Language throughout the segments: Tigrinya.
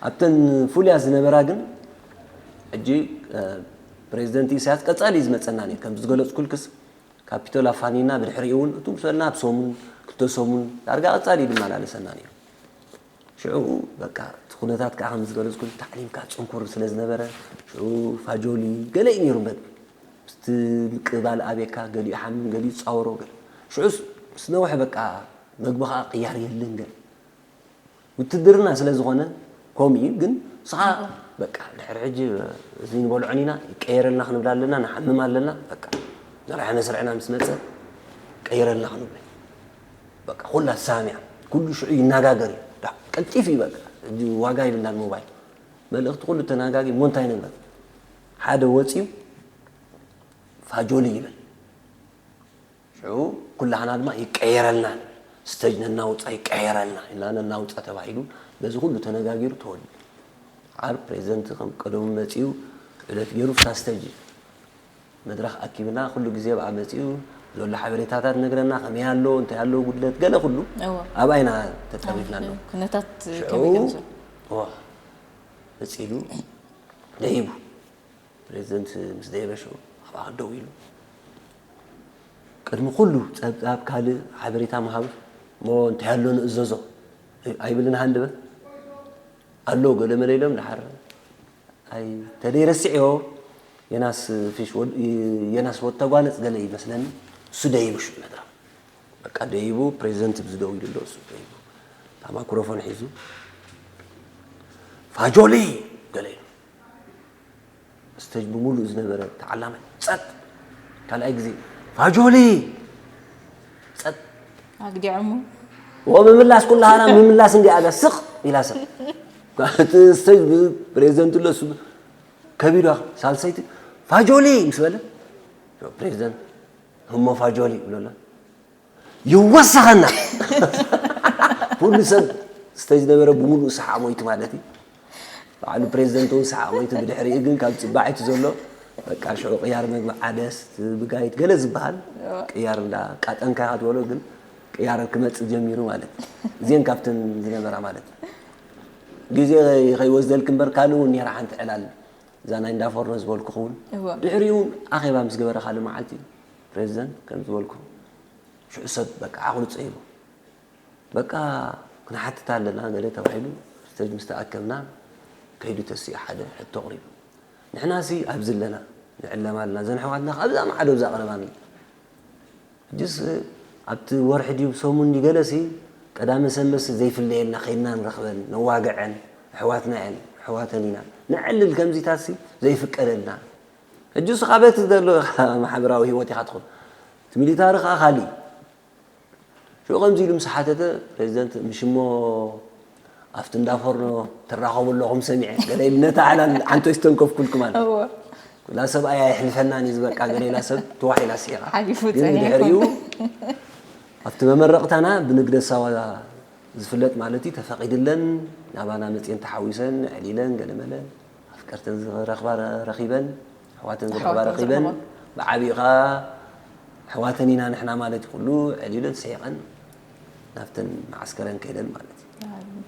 ኣብተን ፍሉያት ዝነበራ ግን ሕጂ ፕሬዚደንት ኢሳያስ ቀጻሊ እዩ ዝመፀና ነይሩ። ከም ዝገለፅኩልክስ ካፒቶል ኣፋኒና ብድሕሪኡ እውን እቱ ምስ በልና ኣብ ሰሙን ክልተ ሰሙን ዳርጋ ቀጻሊ እዩ ዝመላለሰና ነይሩ። ሽዑ በቃ እቲ ኩነታት ከዓ ከም ዝገለፅኩ ታዕሊምካ ፅንኩር ስለ ዝነበረ ሽዑ ፋጆሊ ገለ እዩ ነይሩ። በል ምስቲ ምቅባል ኣብየካ ገሊኡ ሓምም ገሊኡ ፃወሮ ገለ ሽዑ ምስ ነውሐ በቃ መግቢ ከዓ ቅያር የለን ገለ ውትድርና ስለ ዝኾነ ከምኡ እዩ። ግን ንስኻ በቃ ድሕሪ ሕጂ እዚ ንበልዖን ኢና ይቀየረልና ክንብል ኣለና ንሓምም ኣለና በቃ መራሒ መስርዕና ምስ መፀ ቀይረልና ክንብል በቃ ኩላ ሳሚያ ኩሉ ሽዑ ይነጋገር እዩ። ዳ ቀልጢፍ እዩ በቃ ሕጂ ዋጋ ይብልናን ሞባይል መልእኽቲ ኩሉ ተነጋጊ ሞ እንታይ ንግበር ሓደ ወፂኡ ፋጆሊ ይብል ሽዑ ኩላህና ድማ ይቀየረልና ስተጅ ነናውፃ ይቀየረልና እና ነናውፃ ተባሂሉ በዚ ኩሉ ተነጋጊሩ ተወዲኡ ዓር ፕሬዚደንት ከም ቀደሙ መፂኡ ዕለት ገይሩ ፍታ ስተጅ መድረኽ ኣኪብና ኩሉ ግዜ ብኣ መፂኡ ዘሎ ሓበሬታታት ነግረና ከመይ ኣሎ እንታይ ኣሎ ጉድለት ገለ ኩሉ ኣብኣይና ተጠሪፍና ኣሎ ኩነታት ከመይ ገምዞ መፂሉ ደይቡ ፕሬዚደንት ምስ ደየበ ሽዑ ኣብኣ ደው ኢሉ ቅድሚ ኩሉ ፀብፃብ ካልእ ሓበሬታ ምሃብ እሞ እንታይ ኣሎ ንእዘዞ ኣይብልን ሃንደበት ኣሎ ገለ መለ ኢሎም ድሓር ኣይ ተደይ ረሲዕዮ የናስ ፊሽ ወድ የናስ ወድ ተጓነፅ ገለ ይመስለኒ እሱ ደይቡ ሽዑ መድረኽ በቃ ደይቡ ፕሬዚደንት ብዝደው ኢሉ ኣሎ እሱ ደይቡ እታ ማክሮፎን ሒዙ ፋጆሊ ገለ ኢሉ ስተጅ ብምሉእ ዝነበረ ተዓላማይ ጸጥ ካልኣይ ግዜ ፋጆሊ ጸጥ ኣግዲዖሞ ወምምላስ ኩላሃና ምምላስ እንዲኣ ስቕ ኢላ ሰብ እቲ ስተጅ ፕሬዚደንት ኣሎ እሱ ከቢዱ ሳልሰይቲ ፋጆሊ ምስ በለ ፕሬዚደንት ህሞ ፋጆሊ ይብለሎ ይወሰኸና ኩሉ ሰብ ስተጅ ነበረ ብምሉእ ሰሓቕ ሞይቱ ማለት እዩ በዓሉ ፕሬዚደንት እውን ሰሓቕ ሞይቱ ብድሕሪኡ ግን ካብ ፅባሒቱ ዘሎ በቃ ሽዑ ቅያር መግቢ ዓደስ ብጋይት ገለ ዝበሃል ቅያር እንዳ ቃጠንካ ኢኻ ትበሎ ግን ቅያር ክመፅእ ጀሚሩ ማለት እዚአን ካብተን ዝነበራ ማለት ግዜ ከይወስደልክ እምበር ካልእ እውን ነራ ሓንቲ ዕላል እዛ ናይ እንዳፈርኖ ዝበልኩ ክውን ድሕሪኡ ኣኼባ ምስ ገበረ ካልእ መዓልቲ ፕሬዚደንት ከም ዝበልኩ ሽዑ ሰብ በቃ ዓቕሉ ፀይቡ በቃ ክንሓትት ኣለና ገለ ተባሂሉ ስቴጅ ምስ ተኣከብና ከይዱ ተሲኡ ሓደ ሕቶ ኣቕሪቡ ንሕናሲ ኣብዚ ኣለና ንዕለም ኣለና እዘን ኣሕዋትና ካብዛ ማዕዶ ብዛ ኣቕረባኒ ሕጅስ ኣብቲ ወርሒ ድዩ ሰሙን ድዩ ገለሲ ቀዳመ ሰንበትሲ ዘይፍለየልና ከይድና ንረኽበን ነዋግዐን ኣሕዋትና እየን ኣሕዋተን ኢና ነዕልል ከምዚታሲ ዘይፍቀደልና ሕጂ ንስኻ በቲ ዘሎ ማሕበራዊ ህይወት ኢኻ ትኹን እቲ ሚሊታሪ ከዓ ካሊእ ሽዑ ከምዚ ኢሉ ምስ ሓተተ ፕሬዚደንት ምሽሞ ኣብቲ እንዳፈርኖ ትራኸቡ ኣለኹም ሰሚዐ ገለ ኢሉ ነታ ዕላል ዓንቶ ይስተንከፍኩልኩም ኣለ እወ። ኩላ ሰብኣይ ኣይሕልፈናን እዩ ዝበቃ ገለ ኢላ ሰብ ተዋሒላ ስሒቓ ሓሊፉ ግን ጸኒሑ። ብድሕሪኡ ኣብቲ መመረቕታና ብንግደ ሳዋ ዝፍለጥ ማለት እዩ ተፈቒድለን ናባና መፅየን ተሓዊሰን ዕሊለን ገለመለ ኣፍቀርተን ዝረኽባ ረኺበን ኣሕዋተን ዝረኽባ ኣሕዋተን ረኺበን ዝረኽባ። ብዓብዩ ኸዓ ኣሕዋተን ኢና ንሕና ማለት እዩ ኩሉ ዕሊለን ስሒቐን ናብተን መዓስከረን ከይደን ማለት እዩ።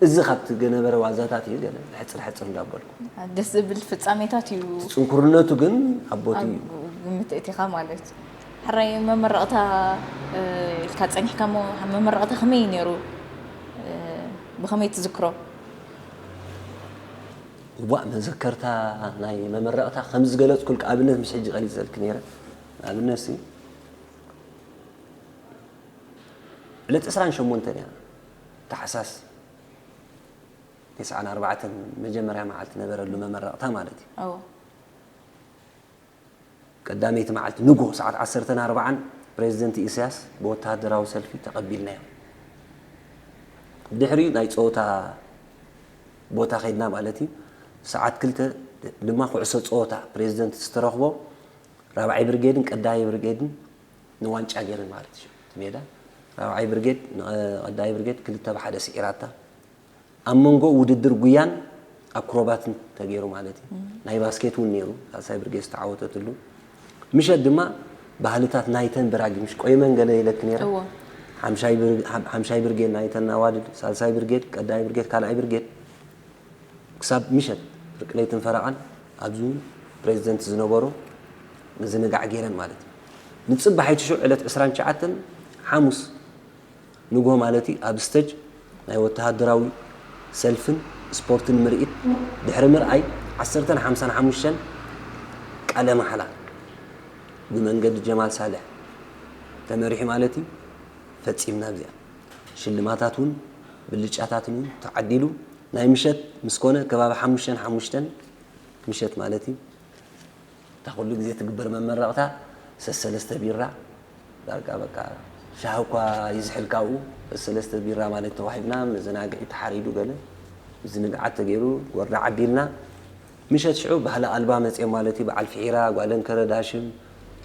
እዚ ካብቲ ገነበረ ዋዛታት እዩ ገለ ሕፅር ሕፅር እንዳበልኩ። ደስ ዝብል ፍፃሜታት እዩ። እቲ ፅንኩርነቱ ግን ኣቦት እዩ። ግምት እቲኻ ማለት እዩ። ሕራይ መመረቕታ ኢልካ ፀኒሕካ ሞ መመረቕታ ከመይ እዩ ነይሩ? ብኸመይ ትዝክሮ? እዋእ መዘከርታ ናይ መመረቕታ ከም ዝገለፅኩልካ ኣብነት ምስ ሕጂ ቀሊፀልክ ነይረ። ንኣብነት ሲ ዕለት ዕስራን ሸሞንተን እያ ታሕሳስ ተስዓን ኣርባዕተን መጀመርያ መዓልቲ ነበረሉ መመረቕታ ማለት እዩ። ኣዎ። ቀዳመይቲ መዓልቲ ንጎ ሰዓት ዓሰርተን ኣርባዓን ፕሬዚደንት ኢሳያስ ብወተሃደራዊ ሰልፊ ተቐቢልናዮ። ድሕሪኡ ናይ ፀወታ ቦታ ከይድና ማለት እዩ። ሰዓት ክልተ ድማ ኩዕሶ ፀወታ ፕሬዚደንት ዝተረኽቦ ራብዓይ ብርጌድን ቀዳማይ ብርጌድን ንዋንጫ ገይረን ማለት እዩ እቲ ሜዳ ራብዓይ ብርጌድ ንቐዳማይ ብርጌድ ክልተ ብሓደ ስዒራታ ኣብ መንጎ ውድድር ጉያን ኣክሮባትን ተገይሩ ማለት እዩ ናይ ባስኬት እውን ነይሩ ሳልሳይ ብርጌድ ዝተዓወተትሉ ምሸት ድማ ባህልታት ናይተን ብራጊ ምሽ ቆይመን ገለ ኢለክ ነይረ ሓምሻይ ብርጌድ ናይተን ኣዋልድ ሳልሳይ ብርጌድ ቀዳማይ ብርጌድ ካልኣይ ብርጌድ ክሳብ ምሸት ፍርቂ ለይትን ፈረቓን ኣብዚ እውን ፕሬዚደንት ዝነበሩ ምዝንጋዕ ገይረን ማለት እዩ። ንፅባሒቱ ሽዑ ዕለት ዕስራን ትሽዓተን ሓሙስ ንግሆ ማለት እዩ ኣብ ስተጅ ናይ ወተሃደራዊ ሰልፍን ስፖርትን ምርኢት ድሕሪ ምርኣይ ዓሰርተን ሓምሳን ሓሙሽተን ቃለ ማሕላ ብመንገዲ ጀማል ሳልሕ ተመሪሑ ማለት እዩ ፈፂምና። እዚኣ ሽልማታት እውን ብልጫታትን እውን ተዓዲሉ ናይ ምሸት ምስ ኮነ ከባቢ ሓሙሽተን ሓሙሽተን ምሸት ማለት እዩ እታ ኩሉ ግዜ ትግበር መመረቕታ ሰሰለስተ ቢራ ዳርጋ በቃ ሻሂ እኳ ይዝሕል ካብኡ ሰሰለስተ ቢራ ማለት ተዋሂብና መዘናግዒ ተሓሪዱ ገለ ዝንግዓት ተገይሩ ወርዳ ዓቢልና ምሸት ሽዑ ባህሊ ኣልባ መፅኦም ማለት እዩ በዓል ፍሒራ ጓለን ከረዳሽም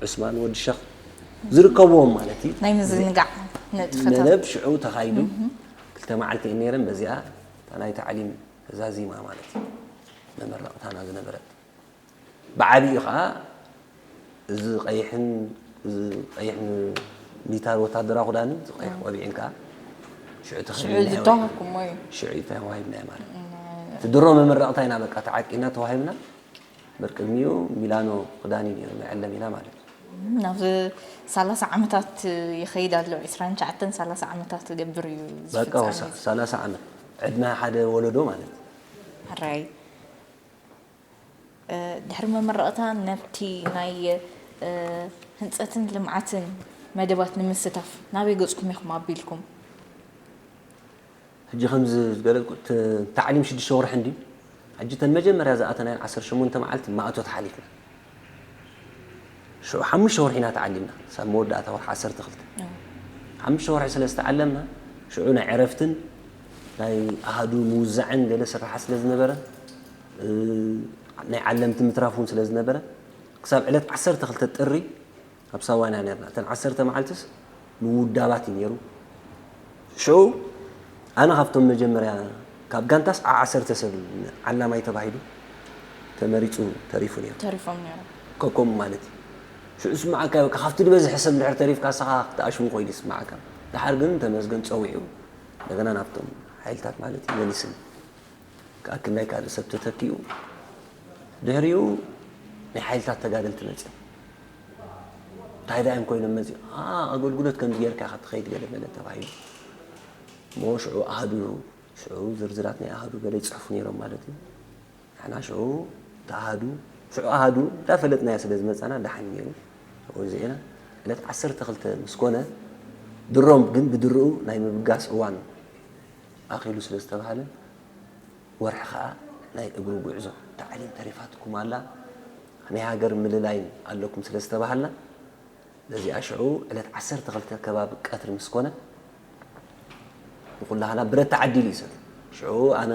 ዑስማን ወዲ ሸኽ ዝርከብዎም ማለት እዩ ናይ ምዝንጋዕ ንጥፈታት መደብ ሽዑ ተኻይዱ ክልተ መዓልቲ እየን ነይረን በዚኣ እታ ናይ ታዕሊም ተዛዚማ ማለት እዩ መመረቕታና ዝነበረት ብዓብዩ ከዓ እዚ ቀይሕን እዚ ቀይሕ ሚሊታሪ ወታደራዊ ክዳንን እዚ ቀይሕ ቆቢዕን ከዓ ሽዑ ተኸዲንናዮ ሽዑ እዩ ተዋሂብናዮ ማለት እዩ እቲ ድሮ መመረቕታ ኢና በቃ ተዓቂና ተዋሂብና እምበር ቅድሚኡ ሚላኖ ክዳን እዩ ነይሩ መዐለሚና ማለት እዩ ናብዚ ሰላሳ ዓመታት ይኸይድ ኣሎ ዕስራን ትሽዓተን ሰላሳ ዓመታት ዝገብር እዩ በቃ ዝፍፀም ወሳ- ሰላሳ ዓመት ዕድመ ሓደ ወለዶ ማለት እዩ ሕራይ ድሕሪ መመረቕታ ነብቲ ናይ ህንፀትን ልምዓትን መደባት ንምስታፍ ናበይ ገፅኩም ኢኹም ኣቢልኩም? ሕጂ ከምዚ ዝገለፅኩ ታዕሊም ሽዱሽተ ወርሒ እንድዩ ሕጂ ተን መጀመርያ ዝኣተናየን ዓሰርተ ሸሞንተ መዓልቲ ማእቶት ሓሊፍና ሽዑ ሓሙሽተ ወርሒ ኢና ተዓሊምና ሳብ መወዳእታ ወርሒ ዓሰርተ ክልተ ሓሙሽተ ወርሒ ስለ ዝተዓለምና ሽዑ ናይ ዕረፍትን ናይ ኣሃዱ ምውዛዕን ገለ ስራሓት ስለ ዝነበረ ናይ ዓለምቲ ምትራፍ እውን ስለ ዝነበረ ክሳብ ዕለት ዓሰርተ ክልተ ጥሪ ኣብ ሳዋ ኢና ነርና እተን ዓሰርተ መዓልትስ ምውዳባት እዩ ነይሩ ሽዑ ኣነ ካብቶም መጀመርያ ካብ ጋንታስ ዓ ዓሰርተ ሰብ ዓላማይ ተባሂሉ ተመሪፁ ተሪፉ ነይሩ ተሪፎም ነይሩ ከከሙ ማለት እዩ ሽዑ ስማዓካ በቃ ካብቲ ዝበዝሐ ሰብ እንድሕር ተሪፍካ ንስኻ ክትኣሽሙ ኮይኑ ይስማዓካ ድሓር ግን ተመስገን ፀዊዑ እንደገና ናብቶም ሓይልታት ማለት እዩ መሊስን ከዓ ክንዳይ ካልእ ሰብ ተተኪኡ ድሕሪኡ ናይ ሓይልታት ተጋደልቲ መፅኦም እንታይ ዳዮም ኮይኖም መፅኦም ኣገልግሎት ከምዚ ጌርካ ኢኻ ትኸይድ ገለ መለ ተባሂሉ እሞ ሽዑ ኣሃዱ ሽዑ ዝርዝራት ናይ ኣሃዱ ገለ ይፅሕፉ ነይሮም ማለት እዩ ንሕና ሽዑ ተኣሃዱ ሽዑ ኣሃዱ እንዳፈለጥናዮ ስለ ዝመፃና ዳሓን ነይሩ ሽዑ ዚኤና ዕለት ዓሰርተ ክልተ ምስ ኮነ ድሮም ግን ብድርኡ ናይ ምብጋስ እዋን ኣኺሉ ስለ ዝተባሃለ ወርሒ ኸዓ ናይ እግሪ ጉዕዞ ታዕሊም ተሪፋትኩም ኣላ ናይ ሃገር ምልላይን ኣለኩም ስለ ዝተባሃልና በዚኣ ሽዑ ዕለት ዓሰርተ ክልተ ከባቢ ቀትሪ ምስ ኮነ ንኩላህና ብረት ተዓዲሉ እዩ ሰብ ሽዑ ኣነ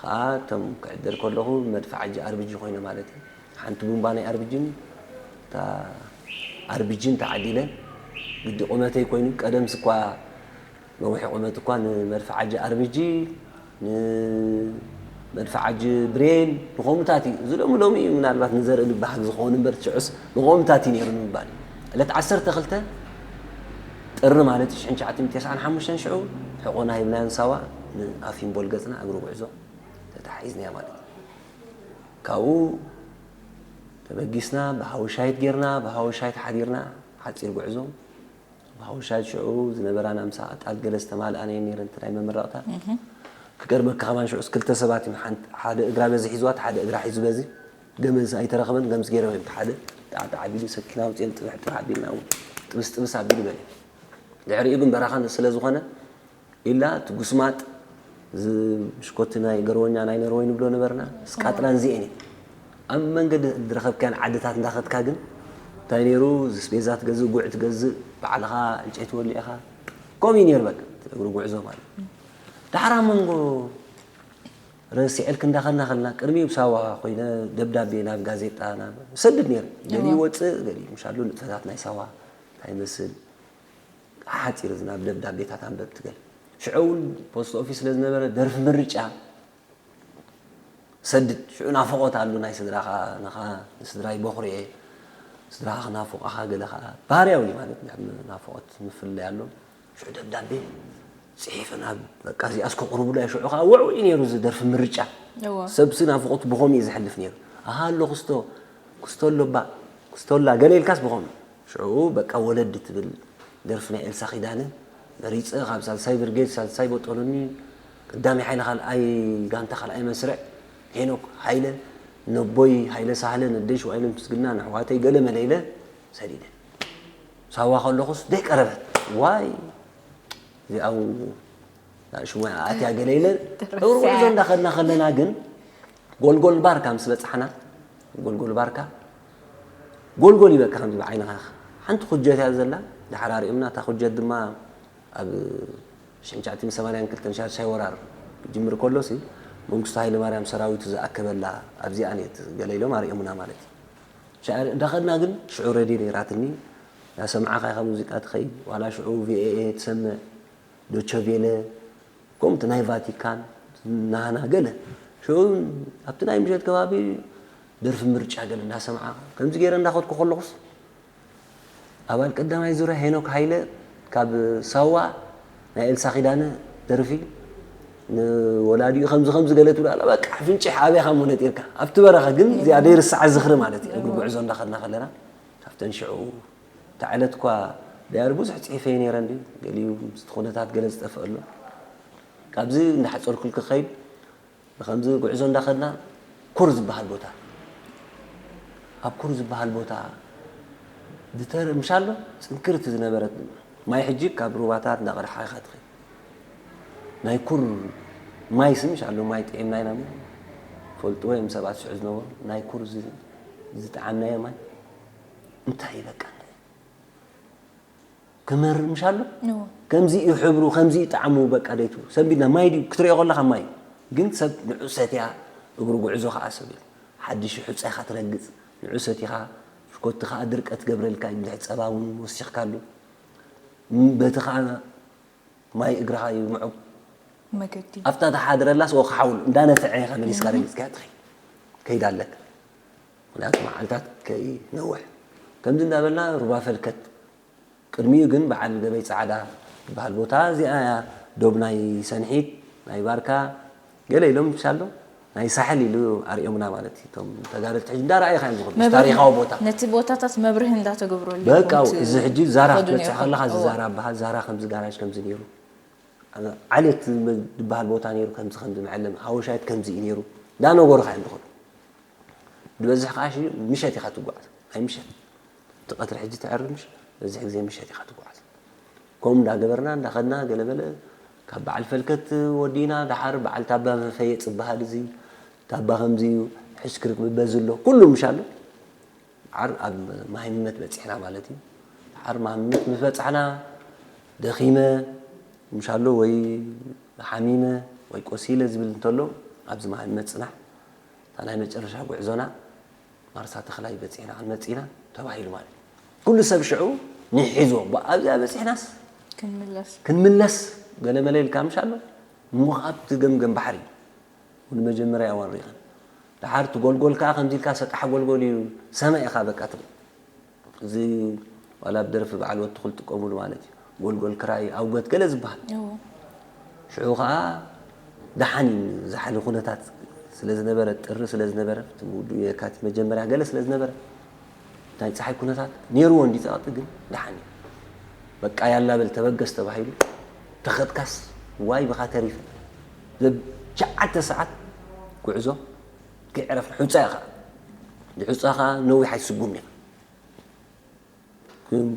ኸዓ እቶም ክዕደል ከለኹ መድፍዓጂ ኣርብጂ ኮይነ ማለት እዩ ሓንቲ ቡምባ ናይ ኣርብጅን እታ ኣርብጅን ተዓዲለ ግዲ ቁመተይ ኮይኑ ቀደምስ እኳ ነዊሕ ቁመት እኳ ንመድፍዓጂ ኣርብጂ ንመድፍዓጂ ብሬን ንኸምኡታት እዩ እዚ ሎሚ ሎሚ እዩ ምናልባት ንዘርኢ ልባሃግ ዝኸውን እምበር ሽዑስ ንኸምኡታት እዩ ነይሩ ንምባል እዩ ዕለት ዓሰርተ ክልተ ጥሪ ማለት ሽሕን ትሽዓትን ተስዓን ሓሙሽተን ሽዑ ሕቆና ሂብናዮ ንሳዋ ንኣፊምቦል ገፅና እግሪ ጉዕዞ ተታሒዝናዮ ማለት እዩ ካብኡ ተበጊስና ብሃወሻይት ጌርና ብሃወሻይት ሓዲርና ሓፂር ጉዕዞ ብሃወሻይት ሽዑ ዝነበራና ምሳ ኣጣል ገለ ዝተማልኣና እየን ነይረን እቲ ናይ መመረቕታ ክገርመካ ከማን ሽዑስ ክልተ ሰባት እዮም ሓንቲ ሓደ እግራ በዚ ሒዝዋ እቲ ሓደ እግራ ሒዙ በዚ ገመዝ ኣይተረኸበን ገምዝ ገይረው እዮም ሓደ ጣዕጣዕ ኣቢሉ ሰኪና ኣውፅኤን ጥብሕ ጥብሕ ኣቢልና እውን ጥብስ ጥብስ ኣቢሉ በለ ድሕሪኡ ግን በረኻ ስለ ዝኾነ ኢላ እቲ ጉስማጥ እዚ ብሽኮቲ ናይ ገርወኛ ናይ ነርወይ ንብሎ ነበርና ስቃጥላን ዚኤን እዩ ኣብ መንገዲ ዝረኸብካያን ዓድታት እንዳኸድካ ግን እንታይ ነይሩ ዝስቤዛ ትገዝእ ጉዕ ትገዝእ ባዕልኻ ዕንጨይቲ ወሊዕኻ ከምኡ እዩ ነይሩ በቃ እግሪ ጉዕዞ ማለት ዳሕራ መንጎ ረሲዐልክ እንዳኸድና ከልና ቅድሚኡ ብሳዋ ኮይነ ደብዳቤ ናብ ጋዜጣ ናብ ሰድድ ነይረ ገሊ ይወፅእ ገሊ ምሻሉ ንጥፈታት ናይ ሳዋ እንታይ ይመስል ሓፂር ናብ ደብዳቤታት ኣንበብ ትገል ሽዑ እውን ፖስት ኦፊስ ስለ ዝነበረ ደርፊ ምርጫ ሰድድ ሽዑ ናፍቖት ኣሉ ናይ ስድራኻ ንኻ ንስድራይ በኹሪ እየ ስድራኻ ክናፍቓኻ ገለ ከዓ ባህርያዊ ማለት ናፍቖት ምፍልላይ ኣሎ ሽዑ ደብዳቤ ጽሒፈን ኣብ በቃ እዚኣስ ከቕርቡላ ሽዑ ከዓ ውዕው እዩ ነይሩ እዚ ደርፊ ምርጫ። እዎ። ሰብሲ ናፍቖቱ ብኸምኡ እዩ ዝሕልፍ ነይሩ። ኣሃ ኣሎ ክስቶ፣ ክስቶ ኣሎ እባ፣ ክስቶ ኣላ ገለ ኢልካስ ብኸምኡ። ሽዑ በቃ ወለድ ትብል ደርፊ ናይ ኤልሳ ኪዳነ መሪጸ ካብ ሳልሳይ ብርጌድ ሳልሳይ ቦጦሎኒ ቀዳማይ ሓይሊ ካልኣይ ጋንታ ካልኣይ መስርዕ ሄኖክ ሃይለ ነቦይ ሃይለ ሳህለ ነደይ ሽዋይለ ምስግና ነሕዋተይ ገለ መለ ኢለ ሰዲደ። ሳዋ ከለኹስ ደይ ቀረበት ዋይ እዚኣ እውን ሽሙ ኣትያ ገለ ኢለ እብሪ ጉዕዞ እንዳኸድና ከለና ግን ጎልጎል ባርካ ምስ በፃሕና ጎልጎል ባርካ ጎልጎል ይበካ ከም ብዓይንኻ ሓንቲ ኩጀት እያ ዘላ ድሓር ኣርእዮምና እታ ኩጀት ድማ ኣብ ሽሕን ትሽዓተ ሚእትን ሰማንያን ክልተን ሻድሻይ ወራር ክጅምር ከሎ ሲ መንግስቱ ሃይለ ማርያም ሰራዊቱ ዝኣከበላ ኣብዚኣ ኔት ገለ ኢሎም ኣርእዮምና ማለት እዩ። ሻዕር እንዳኸድና ግን ሽዑ ሬድዮ ነይራትኒ እናሰማዕኻ ኢኻ ሙዚቃ ትኸይድ ዋላ ሽዑ ቪኦኤ ትሰምዕ ዶቸቬለ ከምቲ ናይ ቫቲካን ናና ገለ ሽዑ ኣብቲ ናይ ምሸት ከባቢ ደርፊ ምርጫ ገለ እናሰምዓ ከምዚ ገይረ እንዳኸድኩ ከለኹስ ኣባል ቀዳማይ ዙርያ ሄኖክ ሃይለ ካብ ሳዋ ናይ ኤልሳ ኪዳነ ደርፊ ንወላዲኡ ከምዚ ከምዚ ገለ ትብሎ ኣላ በቃ ፍንጭሕ ኣበይ ካብ ሞነት ኢልካ ኣብቲ በረኻ ግን እዚኣ ደይርሳዓ ዝኽሪ ማለት እዩ እግሪ ጉዕዞ እንዳኸድና ከለና ካብተን ሽዑ እታ ዕለት እኳ ዳያሪ ብዙሕ ፅሒፈ ነይረ እንዲ ገሊኡ ምስቲ ኩነታት ገለ ዝጠፍአ ኣሎ ካብዚ እንዳሓፀርኩልክ ከይድ ንከምዚ ጉዕዞ እንዳኸድና ኩር ዝበሃል ቦታ ኣብ ኩር ዝበሃል ቦታ ዝተር ምሻሎ ፅንክርቲ ዝነበረት ማይ ሕጂ ካብ ሩባታት እንዳቐድሓ ኢኻ ትኸይድ ናይ ኩር ማይ ሲ ምሻሎ ማይ ጥዒምና ኢና ፈልጥዎ እዮም ሰባት ሽዑ ዝነበሩ ናይ ኩር ዝጠዓምናዮ ማይ እንታይ በቃ ክመርር ምሽ ኣሎ ከምዚ እዩ ሕብሩ ከምዚ እዩ ጣዕሙ በቃ ደይቱ ሰንቢድና ማይ ድዩ ክትሪኦ ከለካ ማይ ግን ሰብ ንዑ ሰትያ እግሩ ጉዕዞ ከዓ ሰብ ሓድሽ ሕፃ ኢካ ትረግፅ ንዑ ሰቲካ ሽኮቲ ከዓ ድርቀት ገብረልካ እዩ እንድሕ ፀባ እውን ወሲኽካሉ በቲ ከዓ ማይ እግርኻ እዩ ምዑብ መገዲ ኣብታ ተሓድረላስ ወ ክሓውል እንዳነፍዐ ኢኻ መሊስካ ረጊፅካ ትኸይድ ከይዳ ኣለካ ምክንያቱ መዓልታት ከይነውሕ ከምዚ እንዳበልና ሩባ ፈልከት ቅድሚኡ ግን በዓል ገበይ ፃዕዳ ዝበሃል ቦታ እዚኣ እያ ዶብ ናይ ሰንሒት ናይ ባርካ ገለ ኢሎም ሻሎ ናይ ሳሕል ኢሉ ኣርእዮምና ማለት እዩ እቶም ተጋደልቲ ሕጂ እንዳረኣዩ ካዮም ዝኽእሉ መብርሂ- ታሪኻዊ ቦታ ነቲ ቦታታት መብርሂ እንዳተገብረሉ በቃ ይኹን እቲ እዚ ሕጂ ዛራ ከዱ ክትበፅሕ ነይሩ። ከለካ እዚ እዎ። ዛራ በሃል ዛራ ከምዚ ጋራጅ ከምዚ ነይሩ ዓሌት ዝበሃል ቦታ ነይሩ ከምዚ ከምዚ መዐለም ሃወሻየት ከምዚ እዩ ነይሩ እንዳነገሩካ እዮም ዝኸዱ ዝበዝሕ ከዓ ሽዩ ምሸት ኢኻ ትጓዓዝ ናይ ምሸት እቲ ቀትሪ ሕጂ ትዕርምሽ በዝሕ ግዜ ምሸት ኢኻ ትጓዓዝ ከምኡ እንዳገበርና እንዳኸድና ገለበለ ካብ በዓል ፈልከት ወዲና ደሓር በዓል ታባ መፈየፅ ዝበሃል እዚ ታባ ከምዚ እዩ ሕሽክርክ ምበዚ ኣሎ ኩሉ ምሽ ኣሎ ደሓር ኣብ ማህምመት በፂሕና ማለት እዩ ደሓር ማህምመት ምስ በፃሕና ደኺመ ምሽ ኣሎ ወይ ሓሚመ ወይ ቆሲለ ዝብል እንተሎ ኣብዚ ማህምመት ፅናሕ እታ ናይ መጨረሻ ጉዕዞና ማርሳ ተኽላይ በፂሕና ክንመፅእ ኢና ተባሂሉ ማለት እዩ ኩሉ ሰብ ሽዑ ንሒዝዎ ኣብዚኣ በፂሕናስ ክንምለስ ክንምለስ ገለመለ ኢልካ ምሽ ኣሎ እሞ ኣብቲ ገምገም ባሕሪ ንመጀመርያ እዋን ሪኢኻ ደሓር ትጎልጎል ከዓ ከምዚ ኢልካ ሰጣሕ ጎልጎል እዩ ሰማይ ኢኻ በቃ ትብል እዚ ዋላ ኣብ ደርፊ በዓል ወትኹል ጥቀሙሉ ማለት እዩ ጎልጎል ክራይ ኣውገት ገለ ዝበሃል ሽዑ ከዓ ደሓን እዩ ዛሕሊ ኩነታት ስለዝነበረ ጥሪ ስለዝነበረ የካቲት መጀመርያ ገለ ስለዝነበረ ናይ ፀሓይ ኩነታት ነይርዎ እንዲ ፀቕጢ ግን ደሓን እዩ በቃ ያላ በል ተበገስ ተባሂሉ ተኸጥካስ ዋይ ብኻ ተሪፈ ዘብ ትሽዓተ ሰዓት ጉዕዞ ከይዕረፍና ሑፃ ኢኻ ንሑፃ ከዓ ነዊሕ ኣይስጉም ኢኻ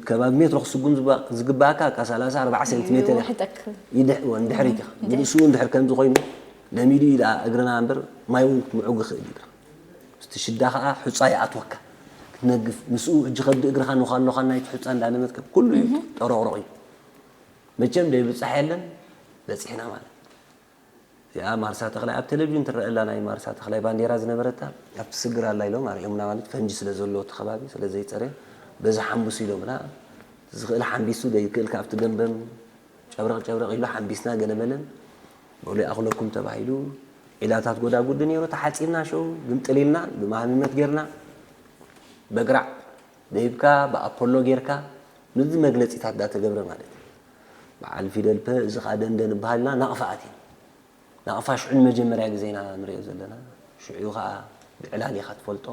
ከባቢ ሜትሮ ክስጉም ዝግባኣካ ካ ሰላሳ ኣርባዓ ሴንቲሜትር ንድሕሪት ኢኻ ንርእሱ እውን ድሕር ከምዚ ኮይኑ ለሚዱ እዩ ደኣ እግርና እምበር ማይ እውን ምዑግ ይኽእል እዩ እቲ ሽዳ ከዓ ሑፃ ይኣትወካ ክትነግፍ ምስኡ ሕጂ ከብዲ እግርኻ ንኳሎኻ ናይቲ ሑፃ እንዳለመትከ ኩሉ እዩ ጠሮቕሮቕ እዩ መቸም ደይብፃሕ የለን በፂሕና ማለት እዚኣ ማርሳ ተኽላይ ኣብ ቴሌቪዥን ትረአ ኣላ ናይ ማርሳ ተኽላይ ባንዴራ ዝነበረታ ኣብቲ ስግር ኣላ ኢሎም ኣርእዮምና ማለት ፈንጂ ስለ ዘለዎ እቲ ከባቢ ስለ ዘይፀረየ በዚ ሓምብሱ ኢሎምና ዝኽእል ሓምቢሱ ዘይክእል ካብቲ ገንበም ጨብረቕ ጨብረቕ ኢሉ ሓምቢስና ገለመለን በሉ ይኣኽለኩም ተባሂሉ ዒላታት ጎዳጉዲ ነይሩ ተሓፂብና ሸው ግምጥል ኢልና ብማህምመት ጌርና በግራዕ ደይብካ ብኣፖሎ ጌርካ ምዚ መግለፂታት ዳተገብረ ማለት እዩ በዓል ፊደል ፐ፣ እዚ ኸዓ ደንደን ይበሃል። ናቕፋ ኣቲና። ናቕፋ ሽዑ ንመጀመርያ ግዜ ኢና ንሪኦ ዘለና። ሽዑ ኸዓ ብዕላል ኢኻ ትፈልጦ።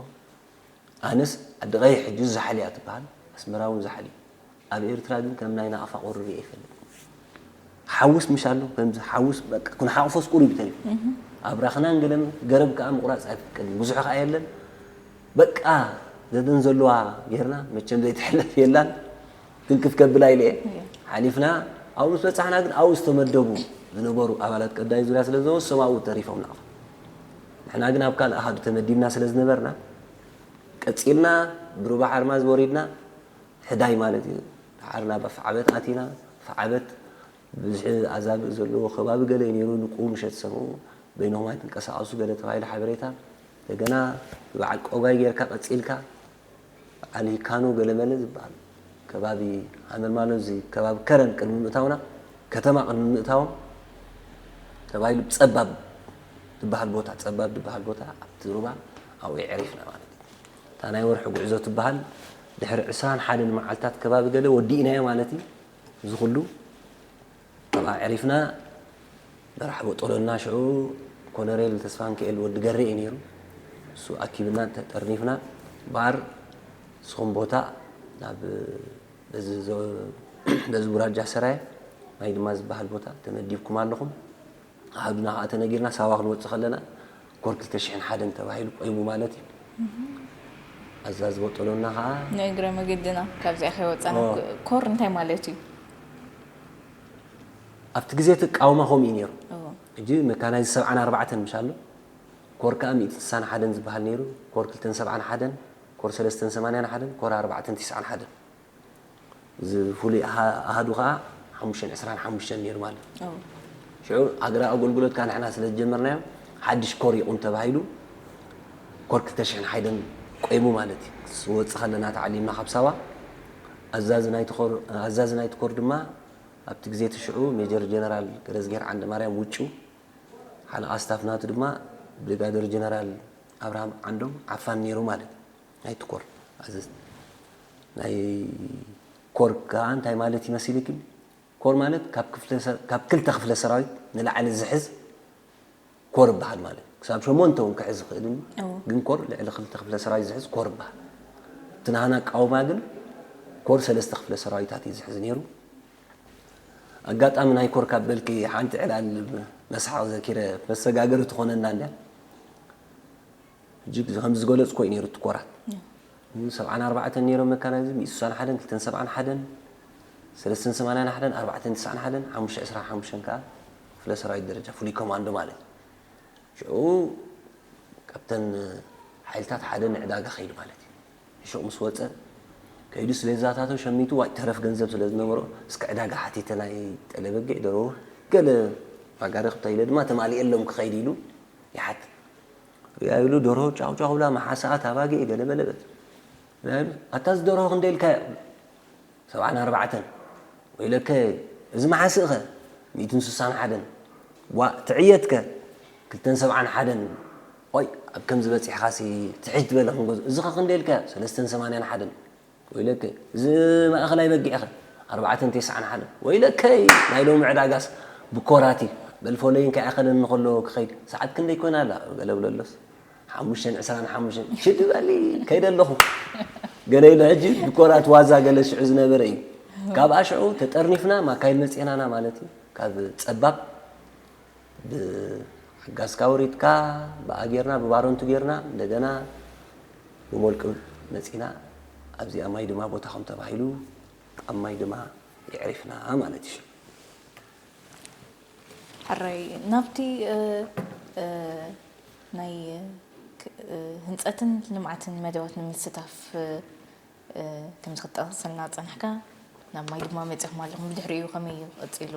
ኣነስ ዓዲ ቀይሕ ሕጂ ዛሕሊ እያ ትበሃል፣ ኣስመራ እውን ዛሕሊ እዩ። ኣብ ኤርትራ ግን ከም ናይ ናቕፋ ቁሪ ሪኤ ይፈልጥ። ሓውስ ምሽ ኣሎ፣ ከምዚ ሓውስ በቃ ክንሓቑፎስ ቁሩብ እዩ ተሪፉ። ኣብራኽናን ገለን ገረብ ከኣ ምቑራጽ ኣይፍቀድን፣ ብዙሕ ከኣ የለን። በቃ ዘደን ዘለዋ ጌርና፣ መቸም ዘይትሕለፍ የላን። ትንክፍ ከብላ ኢለ እየ። እየ። ሓሊፍና ኣብኡ ምስ በጻሕና ግን ኣብኡ ዝተመደቡ ዝነበሩ ኣባላት ቀዳይ ዙርያ ስለ ዝነበሩ እሶም ኣብኡ ተሪፎም ናቕፋ። ንሕና ግን ኣብ ካልእ ኣሃዱ ተመዲብና ስለ ዝነበርና ቀጺልና ብሩባ ሓርማዝ ወሪድና ሕዳይ ማለት እዩ። ደሓር ናብ ኣፍዓበት ኣቲና። ኣፍዓበት ብዝሒ ኣዛብእ ዘለዎ ከባቢ ገለ እዩ ነይሩ። ንቁ ምሸት ሰምኡ በይንኹም ኣይትንቀሳቐሱ ገለ ተባሂሉ ሓበሬታ። እንደገና ብበዓል ቆጓይ ጌርካ ቀጺልካ በዓል ሂካኖ ገለመለ ዝበሃል ከባቢ ሃመልማሎ፣ እዚ ከባቢ ከረን ቅድሚ ምእታውና፣ ከተማ ቅድሚ ምእታዎም ተባሂሉ ጸባብ ዝበሃል ቦታ፣ ጸባብ ዝበሃል ቦታ ኣብቲ ሩባ ኣብኡ የዕሪፍና ማለት እዩ። እታ ናይ ወርሒ ጉዕዞ ትበሃል ድሕሪ ዕስራን ሓደን መዓልታት ከባቢ ገለ ወዲእናዮ ማለት እዩ። እዚ ኩሉ ኣብኣ ኣዕሪፍና፣ መራሕ ቦጦሎና ሽዑ ኮነሬል ተስፋንክኤል ወዲ ገሬ እዩ ነይሩ። እሱ ኣኪብና ተጠርኒፍና፣ ባር ንስኹም ቦታ ናብ በዚ ዘ-፣ በዚ ውራጃ ሰራየ ማይ ድማ ዝበሃል ቦታ ተመዲብኩም ኣለኹም። ኣሃዱና ከዓ ተነጊርና ሳዋ ክንወፅእ ከለና ኮር ክልተ ሽሕን ሓደን ተባሂሉ ቆይሙ ማለት እዩ። ኣዛዚ ቦጦሎና ከዓ ንእግረ መገድና ካብዚኣ ከይወፃና ኦ። ኮር እንታይ ማለት እዩ? ኣብቲ ግዜ እቲ ቃውማ ከምኡ እዩ ነይሩ። ኦ። ሕጂ መካናይዝ ሰብዓን ኣርባዕተን ምሽ ኣሎ። ኮር ከዓ ሚእትን ስሳን ሓደን ዝበሃል ነይሩ። ኮር ክልተን ሰብዓን ሓደን፣ ኮር ሰለስተን ሰማንያን ሓደን፣ ኮር ኣርባዕተን ትስዓን ሓደን። እዚ ፍሉይ ኣሃ-፣ ኣሃዱ ከዓ ሓሙሽተን ዕስራን ሓሙሽተን ነይሩ ማለት እዩ። ኦ። ሽዑ ሃገራዊ ኣገልግሎት ከዓ ንሕና ስለ ዝጀመርናዮ ሓድሽ ኮር ይቑም ተባሂሉ ኮር ክልተ ሽሕን ሓደን ቆይሙ ማለት እዩ። ክወፅእ ከለና ተዓሊምና ካብ ሳዋ። ኣዛዚ ናይቲ ኮር፣ ኣዛዚ ናይቲ ኮር ድማ ኣብቲ ግዜ እቲ ሽዑ ሜጀር ጀነራል ገረዝግሄር ዓንደማርያም ውጩ፣ ሓለቓ ስታፍ ናቱ ድማ ብሪጋደር ጀነራል ኣብርሃም ዓንዶም ዓፋን ነይሩ ማለት እዩ። ናይቲ ኮር ኣዘዝ ናይ ኮር ከዓ እንታይ ማለት ይመስልክን? ኮር ማለት ካብ ክፍለ ሰ-፣ ካብ ክልተ ክፍለ ሰራዊት ንላዕሊ ዝሕዝ ኮር ይበሃል ማለት እዩ። ክሳብ ሸሞንተ እውን ክሕዝ ይኽእል እዩ። እዎ። ግን ኮር ልዕሊ ክልተ ክፍለ ሰራዊት ዝሕዝ ኮር ይበሃል። እቲ ናህና ኣቃውማ ግን ኮር ሰለስተ ክፍለ ሰራዊታት እዩ ዝሕዝ ነይሩ። ኣጋጣሚ ናይ ኮር ካብ በልኪ ሓንቲ ዕላል መስሓቕ ዘኪረ መሰጋገሪ ትኾነና እንድያ። ሕጂ ከምዚ ዝገለጽኮ እዩ ነይሩ እቲ ኮራት። እም። ሰብዓን ኣርባዕተን ነይሮም መካናይዝድ፣ ሚእቲ ስሳን ሓደን፣ ክልተን ሰብዓን ሓደን፣ ሰለስተን ሰማንያን ሓደን፣ ኣርባዕተን ትስዓን ሓደን፣ ሓሙሽተ ዕስራን ሓሙሽተን ከኣ ክፍለ ሰራዊት ደረጃ ፍሉይ ኮማንዶ ማለት እዩ። ሽዑ ካብተን ሓይልታት ሓደ ንዕዳጋ ከይዱ ማለት እዩ። ንሹቕ ምስ ወጸ ከይዱ ኣስቤዛታቱ ሸሚቱ፣ ዋይ ተረፍ ገንዘብ ስለ ዝነበሮ፣ እስከ ዕዳጋ ሓቲተ ናይ ጠለ በጊዕ፣ ደርሆ፣ ገለ ዋጋ ርኽብታ ኢለ ድማ ተማሊኤሎም ክኸይድ ኢሉ ይሓትት። ሪኣ ኢሉ ደርሆ ጫው ጫው ብላ መሓስኣት ኣባጊዕ ገለ በለ በል። ሪኣ ኢሉ ኣታ እዚ ደርሆ ክንደይ ኢልካዮ? ሰብዓን ኣርባዕተን። ወይለከ እዚ መሓስእኸ? ሚእትን ስሳን ሓደን። ዋእ ትዕየትከ? ክልተን ሰብዓን ሓደን። ኦይ ኣብ ከምዚ በጺሕኻሲ ትሕት ዝበለ ክንገዝኦ። እዚኸ ክንደይ ኢልካዮ? ሰለስተን ሰማንያን ሓደን። ወይለከ እዚ ማእኸላይ በጊዕኸ? ኣርባዕተን ተስዓን ሓደን። ወይለከይ ናይ ሎሚ ዕዳጋስ ብኮራት እዩ። በል ፎለይን ከይኣኸለኒ ከሎ ክኸይድ። ሰዓት ክንደይ ኮይና ኣላ? ገለ ብለሎስ ሓሙሽተን ዕስራን ሓሙሽተን ሽዲ በሊ ከይደ ኣለኹ ገለ ኢሉ። ሕጂ ብኮራት ዋዛ ገለ ሽዑ ዝነበረ እዩ። ካብኣ ሽዑ ተጠርኒፍና ማካይድ መፅኤናና ማለት እዩ። ካብ ፀባብ ብሓጋዝካ ወሪድካ ብኣ ጌርና ብባረንቱ ጌርና እንደገና ብሞልቅብ መፂና። ኣብዚኣ ማይ ድማ ቦታ ከም ተባሂሉ ኣብ ማይ ድማ የዕሪፍና ማለት እዩ። ሽዑ ሕራይ ናብቲ እ፣ እ፣ ናይ ክ- እ፣ ህንፀትን ልምዓትን መደባት ንምስታፍ እ፣ እ፣ ከምዚ ክትጠቕሰልና ዝፀናሕካ ናብ ማይ ድማ መፂኹም ኣለኹም። ብድሕሪኡ ከመይ እዩ ቀፂሉ?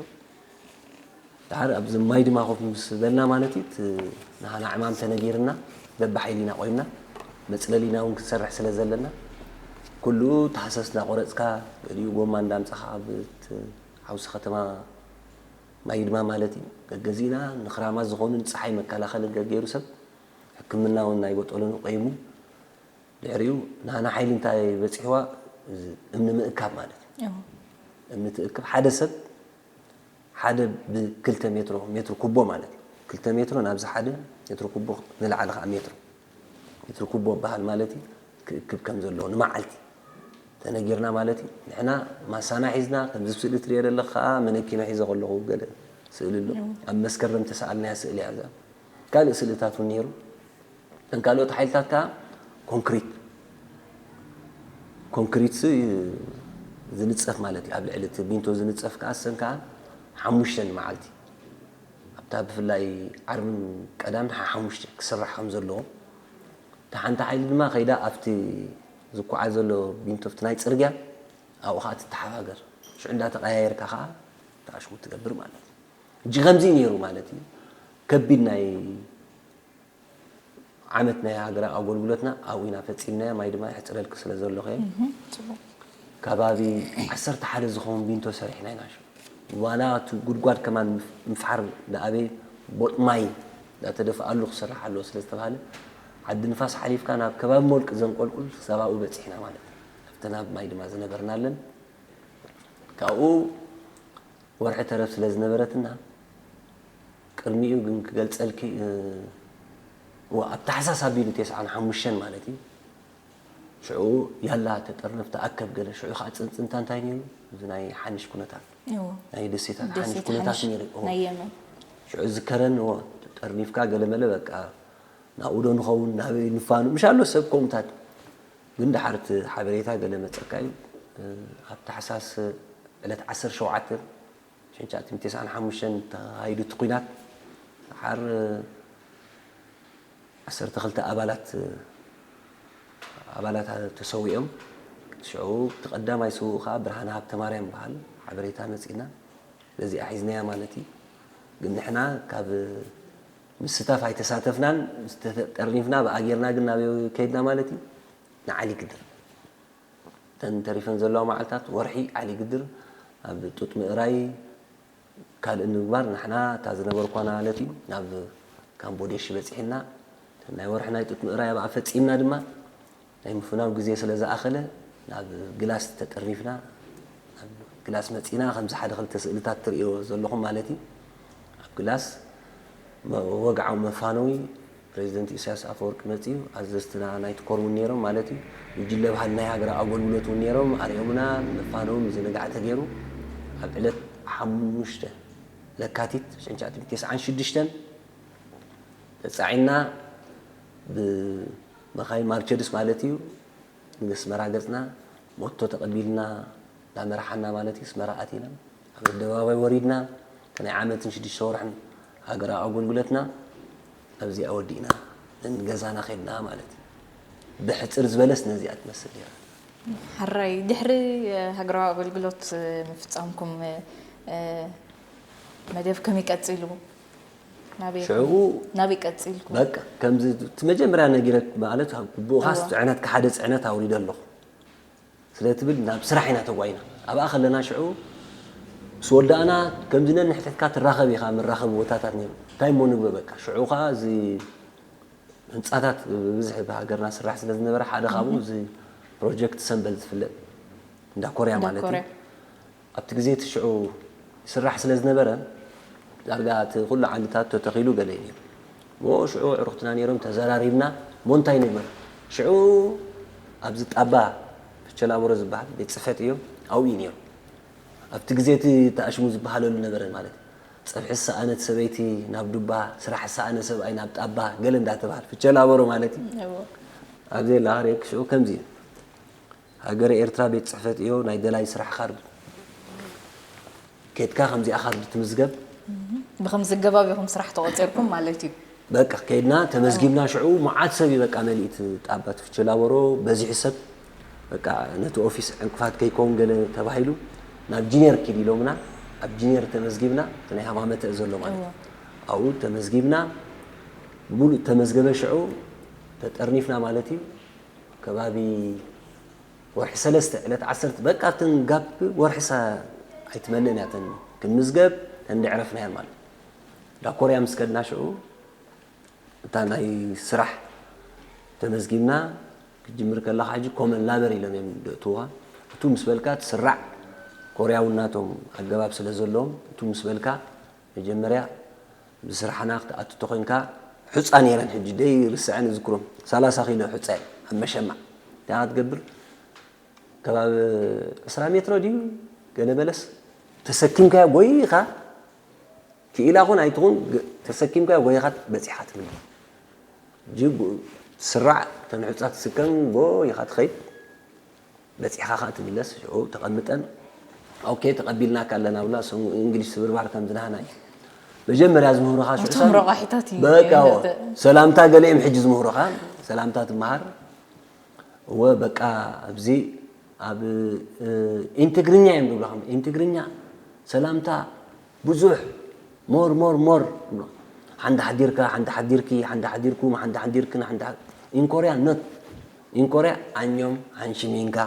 ድሓር ኣብዚ ማይ ድማ ኮፍ ምስ በልና ማለት እዩ፣ እቲ ናህና ዕማም ተነጊርና በብሓይሊና ቆይምና መፅለሊና እውን ክንሰርሕ ስለ ዘለና ኩሉ ተሃሰስ እንዳቆረፅካ ገሊኡ ጎማ እንዳምፃኻ ኣብ እቲ ሓውሲ ከተማ ማይ ድማ ማለት እዩ ገገዚእና ንክራማት ዝኾኑ ንፀሓይ መከላኸሊ ገገይሩ ሰብ ሕክምና እውን ናይ ቦጦሎኒ ቆይሙ ድሕሪኡ ናህና ሓይሊ እንታይ በፂሕዋ እምኒ ምእካብ ማለት እዩ። እምኒ ትእክብ ሓደ ሰብ ሓደ ብክልተ ሜትሮ፣ ሜትሮ ኩቦ ማለት እዩ። ክልተ ሜትሮ ናብዚ ሓደ ሜትሮ ኩቦ ንላዕሊ ከዓ ሜትሮ፣ ሜትሮ ኩቦ በሃል ማለት እዩ። ክእክብ ከም ዘለዎ ንመዓልቲ ተነጊርና ማለት እዩ። ንሕና ማሳና ሒዝና፣ ከምዚ ስእሊ ትሪኦ ዘለኻ ከዓ መነኪኖ ሒዘ ከለኹ ገለ ስእሊ ኣሎ። ኣብ መስከረም ተሰኣልናያ ስእሊ እያ እዛ። ካልእ ስእልታት እውን ነይሩ። እተን ካልኦት ሓይልታት ከዓ ኮንክሪት፣ ኮንክሪት ስ-፣ ዝንፀፍ ማለት እዩ። ኣብ ልዕሊ እቲ ቢንቶ ዝንፀፍ ከዓ እሰን ከዓ ሓሙሽተ ንመዓልቲ፣ ኣብታ ብፍላይ ዓርብን ቀዳምን ሓ-፣ ሓሙሽተ ክስራሕ ከም ዘለዎ፣ እታ ሓንቲ ሓይሊ ድማ ከይዳ ኣብቲ ዝኳዓ ዘሎ ቢንቶ፣ ኣብቲ ናይ ፅርግያ ኣብኡ ከዓ ትተሓባገር። ሽዑ እንዳተቀያየርካ ከዓ ተኣሽሙ ትገብር ማለት እዩ። እጂ ከምዚ ነይሩ ማለት እዩ። ከቢድ ናይ ዓመት ናይ ሃገራዊ ኣገልግሎትና ኣብኡ ኢና ፈፂምናዮ። ማይ ድማ ይሕፅረልኪ ስለ ዘለኹ እየ። እህ፣ ፅቡቅ። ከባቢ ዓሰርተ ሓደ ዝኸውን ቢንቶ ሰሪሕና ኢና። ሽዑ ዋላ እቲ ጉድጓድ ከማን ምፍ-፣ ምፍሓር ዝኣበየ ቦጥ ማይ እንዳተደፍኣሉ ክስራሕ ኣለዎ ስለ ዝተባሃለ፣ ዓዲ ንፋስ ሓሊፍካ ናብ ከባቢ ሞልቂ ዘንቆልቁል ክሳብ ኣብኡ በፂሕና ማለት እዩ። ኣብቲ ናብ ማይ ድማ ዝነበርናለን ካብኡ ወርሒ ተረፍ ስለ ዝነበረትና፣ ቅድሚኡ ግን ክገልጸልኪ፣ እ፣ ዋ-፣ ኣብ ታሕሳስ ኣቢሉ ተስዓን ሓሙሽተን ማለት እዩ። ሽዑ ያላ ተጠርነፍ ተኣከብ ገለ፣ ሽዑ ከዓ ጽንጽንታ እንታይ ነይሩ? እዚ ናይ ሓንሽ ኩነታት፣ እዎ። ናይ ደሴታት ሓንሽ ደሴት ኩነታት ሓንሽ ነይሩ። እዎ። ናይ የመን። ሽዑ ዝከረን፣ እዎ፣ ጠርኒፍካ ገለ መለ በቃ ናብኡ ዶ ንኸውን፣ ናበይ ንፋኑ፣ ምሽ ኣሎ ሰብ ከምኡታት። ግን ደሓር እቲ ሓበሬታ ገለ መጸካ እዩ። እ፣ ኣብ ታሕሳስ ዕለት ዓሰርተ ሸውዓተ ሽሕን ትሽዓተ ሚእትን ተስዓን ሓሙሽተን ተኻይዱ እቲ ኲናት፣ ደሓር ዓሰርተ ክልተ ኣባላት፣ ኣባላት ተሰዊኦም። ሽዑ እቲ ቀዳማይ ስዉእ ከኣ ብርሃነ ሃብተማርያም ይበሃል። ሓበሬታ መጺእና፣ በዚኣ ሒዝናያ ማለት እዩ። ግን ንሕና ካብ ምስታፍ ኣይተሳተፍናን፣ ምስ ተጠርኒፍና ብኣየርና ግን ናበይ ከይድና ማለት እዩ? ንዓሊ ግድር። እተን ተሪፈን ዘለዋ መዓልታት ወርሒ ዓሊ ግድር ኣብ ጡጥ ምእራይ ካልእ ንምግባር ንሕና እታ ዝነበርኳና ማለት እዩ ናብ ካምቦዴሽ በፂሕና ናይ ወርሒ ናይ ጡጥ ምእራይ ኣብኣ ፈፂምና ድማ ናይ ምፍናው ግዜ ስለ ዝኣኸለ ናብ ግላስ ተጠርኒፍና ናብ ግላስ መፂና ከምዚ ሓደ ክልተ ስእልታት ትርእዮ ዘለኹም ማለት እዩ ኣብ ግላስ መ-፣ ወግዓዊ መፋነዊ ፕሬዚደንት ኢሳያስ ኣፈወርቂ መጺኡ፣ ኣዘዝትና ናይቲ ኮር እውን ነይሮም ማለት እዩ። ጉጅለ ባህሊ ናይ ሃገራዊ ኣገልግሎት እውን ነይሮም፣ ኣርኦምና፣ መፋነዊ ምዝንጋዕ ተገይሩ። ኣብ ዕለት ሓሙሽተ ለካቲት ሽሕን ትሽዓተ ሚእትን ተስዓን ሽዱሽተን ተጻዒና ብመኻይን ማርቸድስ ማለት እዩ ንስመራ ገጽና፣ ሞቶ ተቐቢልና፣ እናመርሓና ማለት እዩ፣ ኣስመራ ኣቲና፣ ኣብ ኣደባባይ ወሪድና፣ እቲ ናይ ዓመትን ሽዱሽተ ወርሕን ሃገራዊ ኣገልግሎትና ኣብዚኣ ወዲእና፣ ንገዛና ከድና ማለት እዩ። ብሕጽር ዝበለስ ነዚኣ ትመስል ነይራ። ሕራይ፣ ድሕሪ፣ እ፣ ሃገራዊ ኣገልግሎት፣ እ፣ ምፍጻምኩም፣ እ፣ እ፣ መደብ ከመይ ቀጺሉ? ናበይ ሽዑ ናበይ ቀጺልኩም? በቃ፣ ከምዚ እቲ መጀመርያ ነጊረክ ማለት፣ ብኡኻስ ጽዕነትካ ሓደ ጽዕነት ኣውሪደ ኣለኹ። ስለ ትብል ናብ ስራሕ ኢና ተጓይና። ኣብኣ ከለና ሽዑ ምስ ወዳእና ከምዚ ነንሕድሕድካ ትራኸብ ኢኻ፣ መራኸቢ ቦታታት ነይሩ። እንታይ እሞ ንግበ በቃ። ሽዑ ኸኣ እዚ ህንጻታት ብብዝሒ ብሃገርና ስራሕ ስለ ዝነበረ ሓደ ካብኡ እዚ ፕሮጀክት ሰምበል ዝፍለጥ እንዳ ኮርያ እንዳ ማለት እዩ። ኮርያ። ኣብቲ ግዜ እቲ ሽዑ ይስራሕ ስለ ዝነበረ ዳርጋ እቲ ኩሉ ዓንድታት ተተኺሉ ገለ እዩ ነይሩ። እሞ ሽዑ ኣዕሩኽትና ነይሮም ተዘራሪብና እሞ እንታይ ንግበር? ሽዑ ኣብዚ ጣባ ፊቸላቦሮ ዝበሃል ቤት ጽሕፈት እዩ ኣብኡ እዩ ነይሩ። ኣብቲ ግዜ እቲ ተኣሽሙ ዝበሃለሉ ነበረ ማለት እዩ። ጸብሒ ዝሰኣነት ሰበይቲ ናብ ዱባ፣ ስራሕ ዝሰኣነ ሰብኣይ ናብ ጣባ ገለ እንዳተባህለ ፊቸላቦሮ ማለት እዩ። እዎ። ኣብዚ የላ ክርእየኪ ሽዑ ከምዚ እዩ። ሃገረ ኤርትራ ቤት ጽሕፈት እዮ ናይ ደላይ ስራሕ ካርድ። ኬድካ ከምዚኣ ካርድ ትምዝገብ። ብኸምዚ ኣገባብ ኢኹም ስራሕ ተቖጺርኩም ማለት እዩ። በቃ ከይድና ተመዝጊብና ሽዑ መዓት ሰብ እዩ በቃ መሊእቲ ጣባት ፍቸላቦሮ በዚሑ ሰብ በቃ ነቲ ኦፊስ ዕንቅፋት ከይከውን ገለ ተባሂሉ ናብ ጂኔር ኪድ ኢሎምና ኣብ ጂኔር ተመዝጊብና እቲ ናይ ሃማመተ ዘሎ ማለት እዩ። እዎ። ኣብኡ ተመዝጊብና ብሙሉእ ተመዝገበ ሽዑ ተጠርኒፍና ማለት እዩ። ከባቢ ወርሒ ሰለስተ ዕለት ዓሰርተ በቃ እተን ጋፕ ወርሒ ሰ-፣ ኣይትመልእን እያ እተን ክንምዝገብ እተን እንድዕረፍናየን ማለት እዩ። ዳኮርያ ምስ ከድና ሽዑ እታ ናይ ስራሕ ተመዝጊብና ክትጅምር ከለኻ ሕጂ ኮመን ላበር ኢሎም እዮም ዘእትዉኻ። እቱ ምስ በልካ ትስራዕ ኮርያዊ ናቶም ኣገባብ ስለ ዘለዎም፣ እቱ ምስ በልካ መጀመርያ ብስራሕና ክትኣቱ ተኾይንካ፣ ሑፃ ነይረን፣ ሕጂ ደይ ርስዐን ዝክሮም ሰላሳ ኪሎ ሑፃ እየን ኣብ መሸማዕ። እንታይ ክትገብር? ከባቢ ዕስራ ሜትሮ ድዩ ገለ በለስ ተሰኪምካዮ ጎይኻ፣ ክኢላ ኹን ኣይትኹን፣ ግ-፣ ተሰኪምካዮ ጎይኻ በፂሕኻ ትምለስ። ጅብ ስራዕ ተን ሑፃ ትስከም ጎይኻ ትኸይድ፣ በፂሕኻ ከዓ ትምለስ። ሽዑ ተቐምጠን፣ ኦኬ፣ ተቐቢልናካ ኣለና ብላ። እሶም እንግሊሽ ስብርባር ከም ዝናህና እዩ መጀመርያ ዝምህሩኻ። ሽዑ እቶም ሰብ ረቋሒታት እዩ በቃ፣ ነተ- ሰላምታ ገለ እዮም ሕጂ ዝምህሩኻ። ሰላምታ ትመሃር። እወ፣ በቃ፣ ኣብዚ ኣብ፣ እ፣ ኢንትግርኛ እዮም ዝብሉ። ከም ኢንትግርኛ ሰላምታ ብዙሕ፣ ሞር፣ ሞር፣ ሞር። ሓንዳ ሓዲርካ፣ ሓንዳ ሓዲርኪ፣ ሓንዳ ሓዲርኩም፣ ሓንዳ ሓዲርክን፣ ሓንዳ ሓ-፣ ኢንኮርያ ኖት። ኢንኮርያ ኣኞም ሃንሽሚንካ።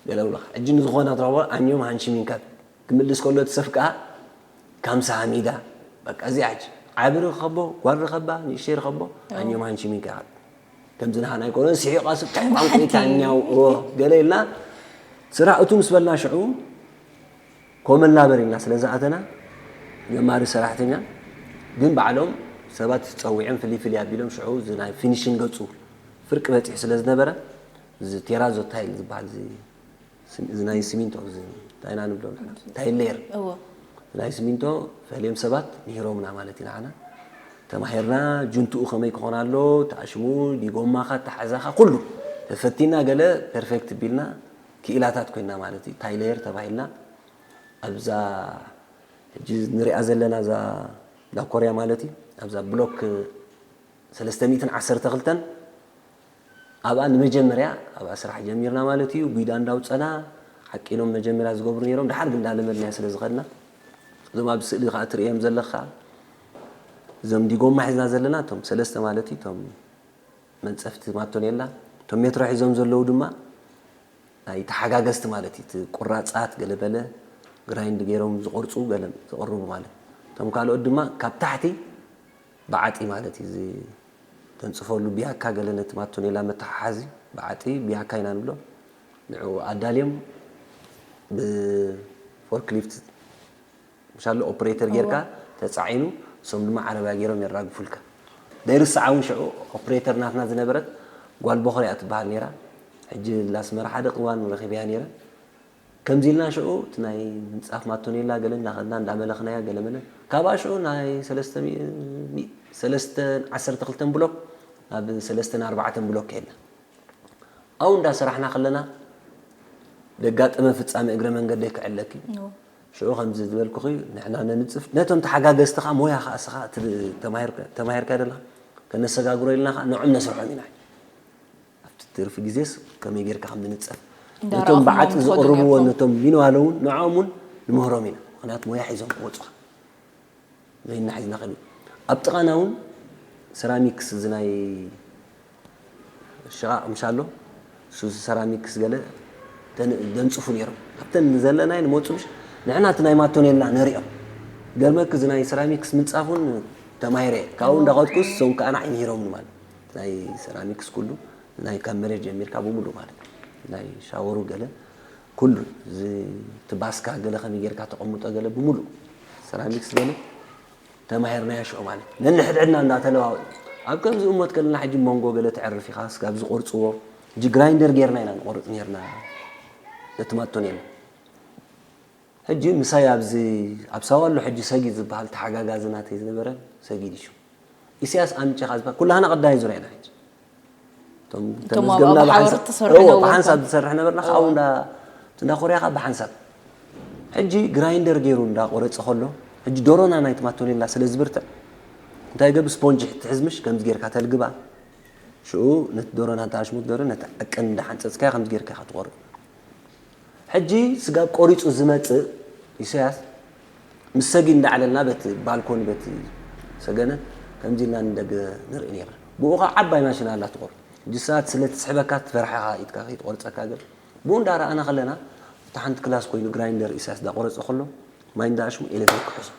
ገለ ብለኻ። ሕጂ ንዝኾነ ትረኽቦ ኣኞም ሃንሽሚንካ። ክምልስ ከሎ እቲ ሰብ ከኣ ካምሳሃሚዳ። በቃ እዚኣ ሕጂ። ዓቢ ርኸቦ፣ ጓል ርኸባ፣ ንእሽተይ ርኸቦ፣ ኣዎ። ኣኞም ሃንሽሚንካ። ከምዚ ንሓና ኣይኮነን፣ ስሒቓ ስብ ቋንቋ ታኛው፣ ኦ፣ ገለ ኢልና ስራሕ እቱ ምስ በልና ሽዑ ኮመን ላበር ኢልና ስለ ዝኣተና፣ ጀማሪ ሰራሕተኛ፣ ግን ባዕሎም ሰባት ጸዊዖም ፍልይ ፍልይ ኣቢሎም ሽዑ እዚ ናይ ፊኒሽን ገጹ ፍርቂ በጺሑ ስለ ዝነበረ፣ እዚ ቴራዞ ታይል ዝበሃል እዚ ስም-፣ እዚ ናይ ሲሚንቶ እዚ እንታይ ኢና ንብሎ ንሕና? ታይል ሌየር። እዎ። ናይ ሲሚንቶ ፈልዮም ሰባት ምሂሮምና ማለት ኢና ንሕና። ተማሂርና ጁንትኡ ከመይ ክኾን ኣሎ፣ ተኣሽሙ፣ ዲጎማኻ፣ ተሓዛኻ፣ ኩሉ ተፈቲና ገለ ፐርፌክት ቢልና ክኢላታት ኮይና ማለት እዩ። ታይል ሌየር ተባሂልና ኣብዛ ሕጂ ንሪኣ ዘለና እዛ እንዳ ኮርያ ማለት እዩ። ኣብዛ ብሎክ ሰለስተ ሚእትን ዓሰርተ ክልተን ኣብኣ ንመጀመርያ ኣብኣ ስራሕ ጀሚርና ማለት እዩ። ጒዳ እንዳውፀና ሓቂኖም መጀመርያ ዝገብሩ ነይሮም። ድሓር ግን እንዳለመድናዮ ስለ ዝኸድና እዞም ኣብ ስእሊ ከዓ ትርእዮም ዘለኻ እዞም ዲጎማ ሒዝና ዘለና እቶም ሰለስተ ማለት እዩ። እቶም መንፀፍቲ ማቶኔላ፣ እቶም ሜትሮ ሒዞም ዘለዉ ድማ ናይ ተሓጋገዝቲ ማለት እዩ። እቲ ቁራፃት ገለበለ ግራይንድ ገይሮም ዝቆርፁ ገለ ዝቕርቡ ማለት። እቶም ካልኦት ድማ ካብ ታሕቲ ብዓጢ ማለት እዩ። እዚ ተንፅፈሉ ቢያካ ገለ ነቲ ማቶኔላ መተሓሓዚ ብዓጢ ቢያካ ኢና ንብሎ። ንዕኡ ኣዳልዮም ብፎርክሊፍት ምሻሎ ኦፕሬተር ጌርካ እዋ። ተጻዒኑ፣ እሶም ድማ ዓረብያ ጌሮም የራግፉልካ። ደይርሳዓ እውን ሽዑ ኦፕሬተር ናትና ዝነበረት ጓል ቦኽሪ እያ ትበሃል ነይራ። ሕጂ ላስመራ ሓደ ቅዋን ረኺበያ ነይረ። ከምዚ ኢልና ሽዑ እቲ ናይ ምንጻፍ ማቶኔላ ገለ እናኸድና እንዳመለኽናያ ገለ መለ። ካብኣ ሽዑ ናይ ሰለስተ ሚ-፣ ሚ-፣ ሰለስተን ዓሰርተ ክልተን ብሎክ ናብ ሰለስተን ኣርባዕተን ብሎክ ከይድና። ኣብኡ እንዳሰራሕና ከለና ደጋጠመ ፍጻመ እግረ መንገደይ ክዕለኪ። እዎ። ሽዑ ከምዚ ዝበልኩኺ ንሕና ነንጽፍ፣ ነቶም ተሓጋገዝቲ ኸኣ ሞያ ኸኣ እስኻ እቲ ተማሂርካ፣ ተማሂርካ ደለኻ ከነሰጋግሮ ኢልና ኸኣ ንዕኦም ነስርሖም ኢና። ኣብቲ ትርፊ ግዜስ ከመይ ጌርካ ከም ንንጸፍ። እንዳረኣኹ ነቶም ብዓጢ ከመይ ዝቕርብዎ፣ ክወዱ ነቶም ሚንዋለ እውን ንዕኦም እውን ንምህሮም ኢና። ምኽንያቱ ሞያ ሒዞም ክወጹኻ። ዘይናሕ ዝናኽል እዩ። ኣብ ጥቓና እውን ሰራሚክስ እዚ ናይ ሽቓቕ ምሻሎ፣ እሱ ሰራሚክስ ገለ ተን-፣ ደንጽፉ ነይሮም። ኣብተን ዘለናይ ንመጹ ምሽ፣ ንሕና እቲ ናይ ማቶኔላ ነሪኦም። ገርመክ እዚ ናይ ሰራሚክስ ምንጻፍ እውን ተማሂረ እየ። ካብኡ እንዳኸድኩስ እሶም ከኣ ንዓይ ምሂሮምኒ ማለት። ናይ ሰራሚክስ ኩሉ፣ ናይ ካብ መሬት ጀሚርካ ብምሉእ ማለት። ናይ ሻወሩ ገለ ኩሉ፣ እዚ እቲ ባስካ ገለ ከመይ ጌርካ ተቐምጦ ገለ ብምሉእ ሰራሚክስ ገለ ተማሂርናዮ ሽዑ ማለት። ነንሕድሕድና እንዳተለዋወጥ። ኣብ ከምዚ እሞት ከለና ሕጂ መንጎ ገለ ተዕርፍ ኢኻ፣ ስጋብ ዝቆርጽዎ። ሕጂ ግራይንደር ጌርና ኢና ንቆርጽ ኔርና። ነቲ ማቶኔላ። ሕጂ ምሳይ ኣብዚ፣ ኣብ ሳዋ ኣሎ ሕጂ ሰጊድ ዝበሃል ተሓጋጋዚ ናተይ ዝነበረ ሰጊድ እዩ። ኢሳያስ ኣምቼኻ ዝበሃል፣ ኩላህና ቀዳይ ዙርያ ኢና ሕጂ። እቶም እቶም ተመዝገብና ኣብኡ ብሓንሳብ፣ ብሓባር እትሰርሑ እዎ፣ ነበርኩም? ብሓንሳብ ዝሰርሕ ነበርና፣ እዎ። ካብኡ እንዳ፣ እንዳ ኮርያ ከዓ ብሓንሳብ። ሕጂ ግራይንደር ገይሩ እንዳ ቆረጸ ከሎ፣ ሕጂ ዶሮና ናይ ትማቶኔላ ስለ ዝብርትዕ፣ እንታይ ገብ ስፖንጅ ትሕዝ ምሽ፣ ከምዚ ጌርካ ተልግባ። ሽኡ ነቲ ዶሮና እንተ ኣሽሙት ዶሮ፣ ነቲ ዕቅን እንዳ ሓንጸጽካዮ ከምዚ ጌርካ ኢኻ ትቆርጥ። ሕጂ ስጋብ ቆሪጹ ዝመጽእ ኢሳያስ ምስ ሰጊድ እንዳዕለልና በቲ ባልኮኒ በቲ ሰገነት ከምዚ ኢልና ንደገ ንርኢ ነይርና። ብኡ ኸዓ ዓባይ ማሽን ኣላ ትቆርጽ። ሕጂ ሰዓት ስለ ትስሕበካ ትፈርሓኻ ኢድካ ከይትቆርጸካ ገለ። ብኡ እንዳረኣና ከለና እታ ሓንቲ ክላስ ኮይኑ ግራይንደር ኢሳያስ እንዳቆረጸ ከሎ ማይ እንዳኣሽሙ ኤሌክትሪክ ክሕዞ።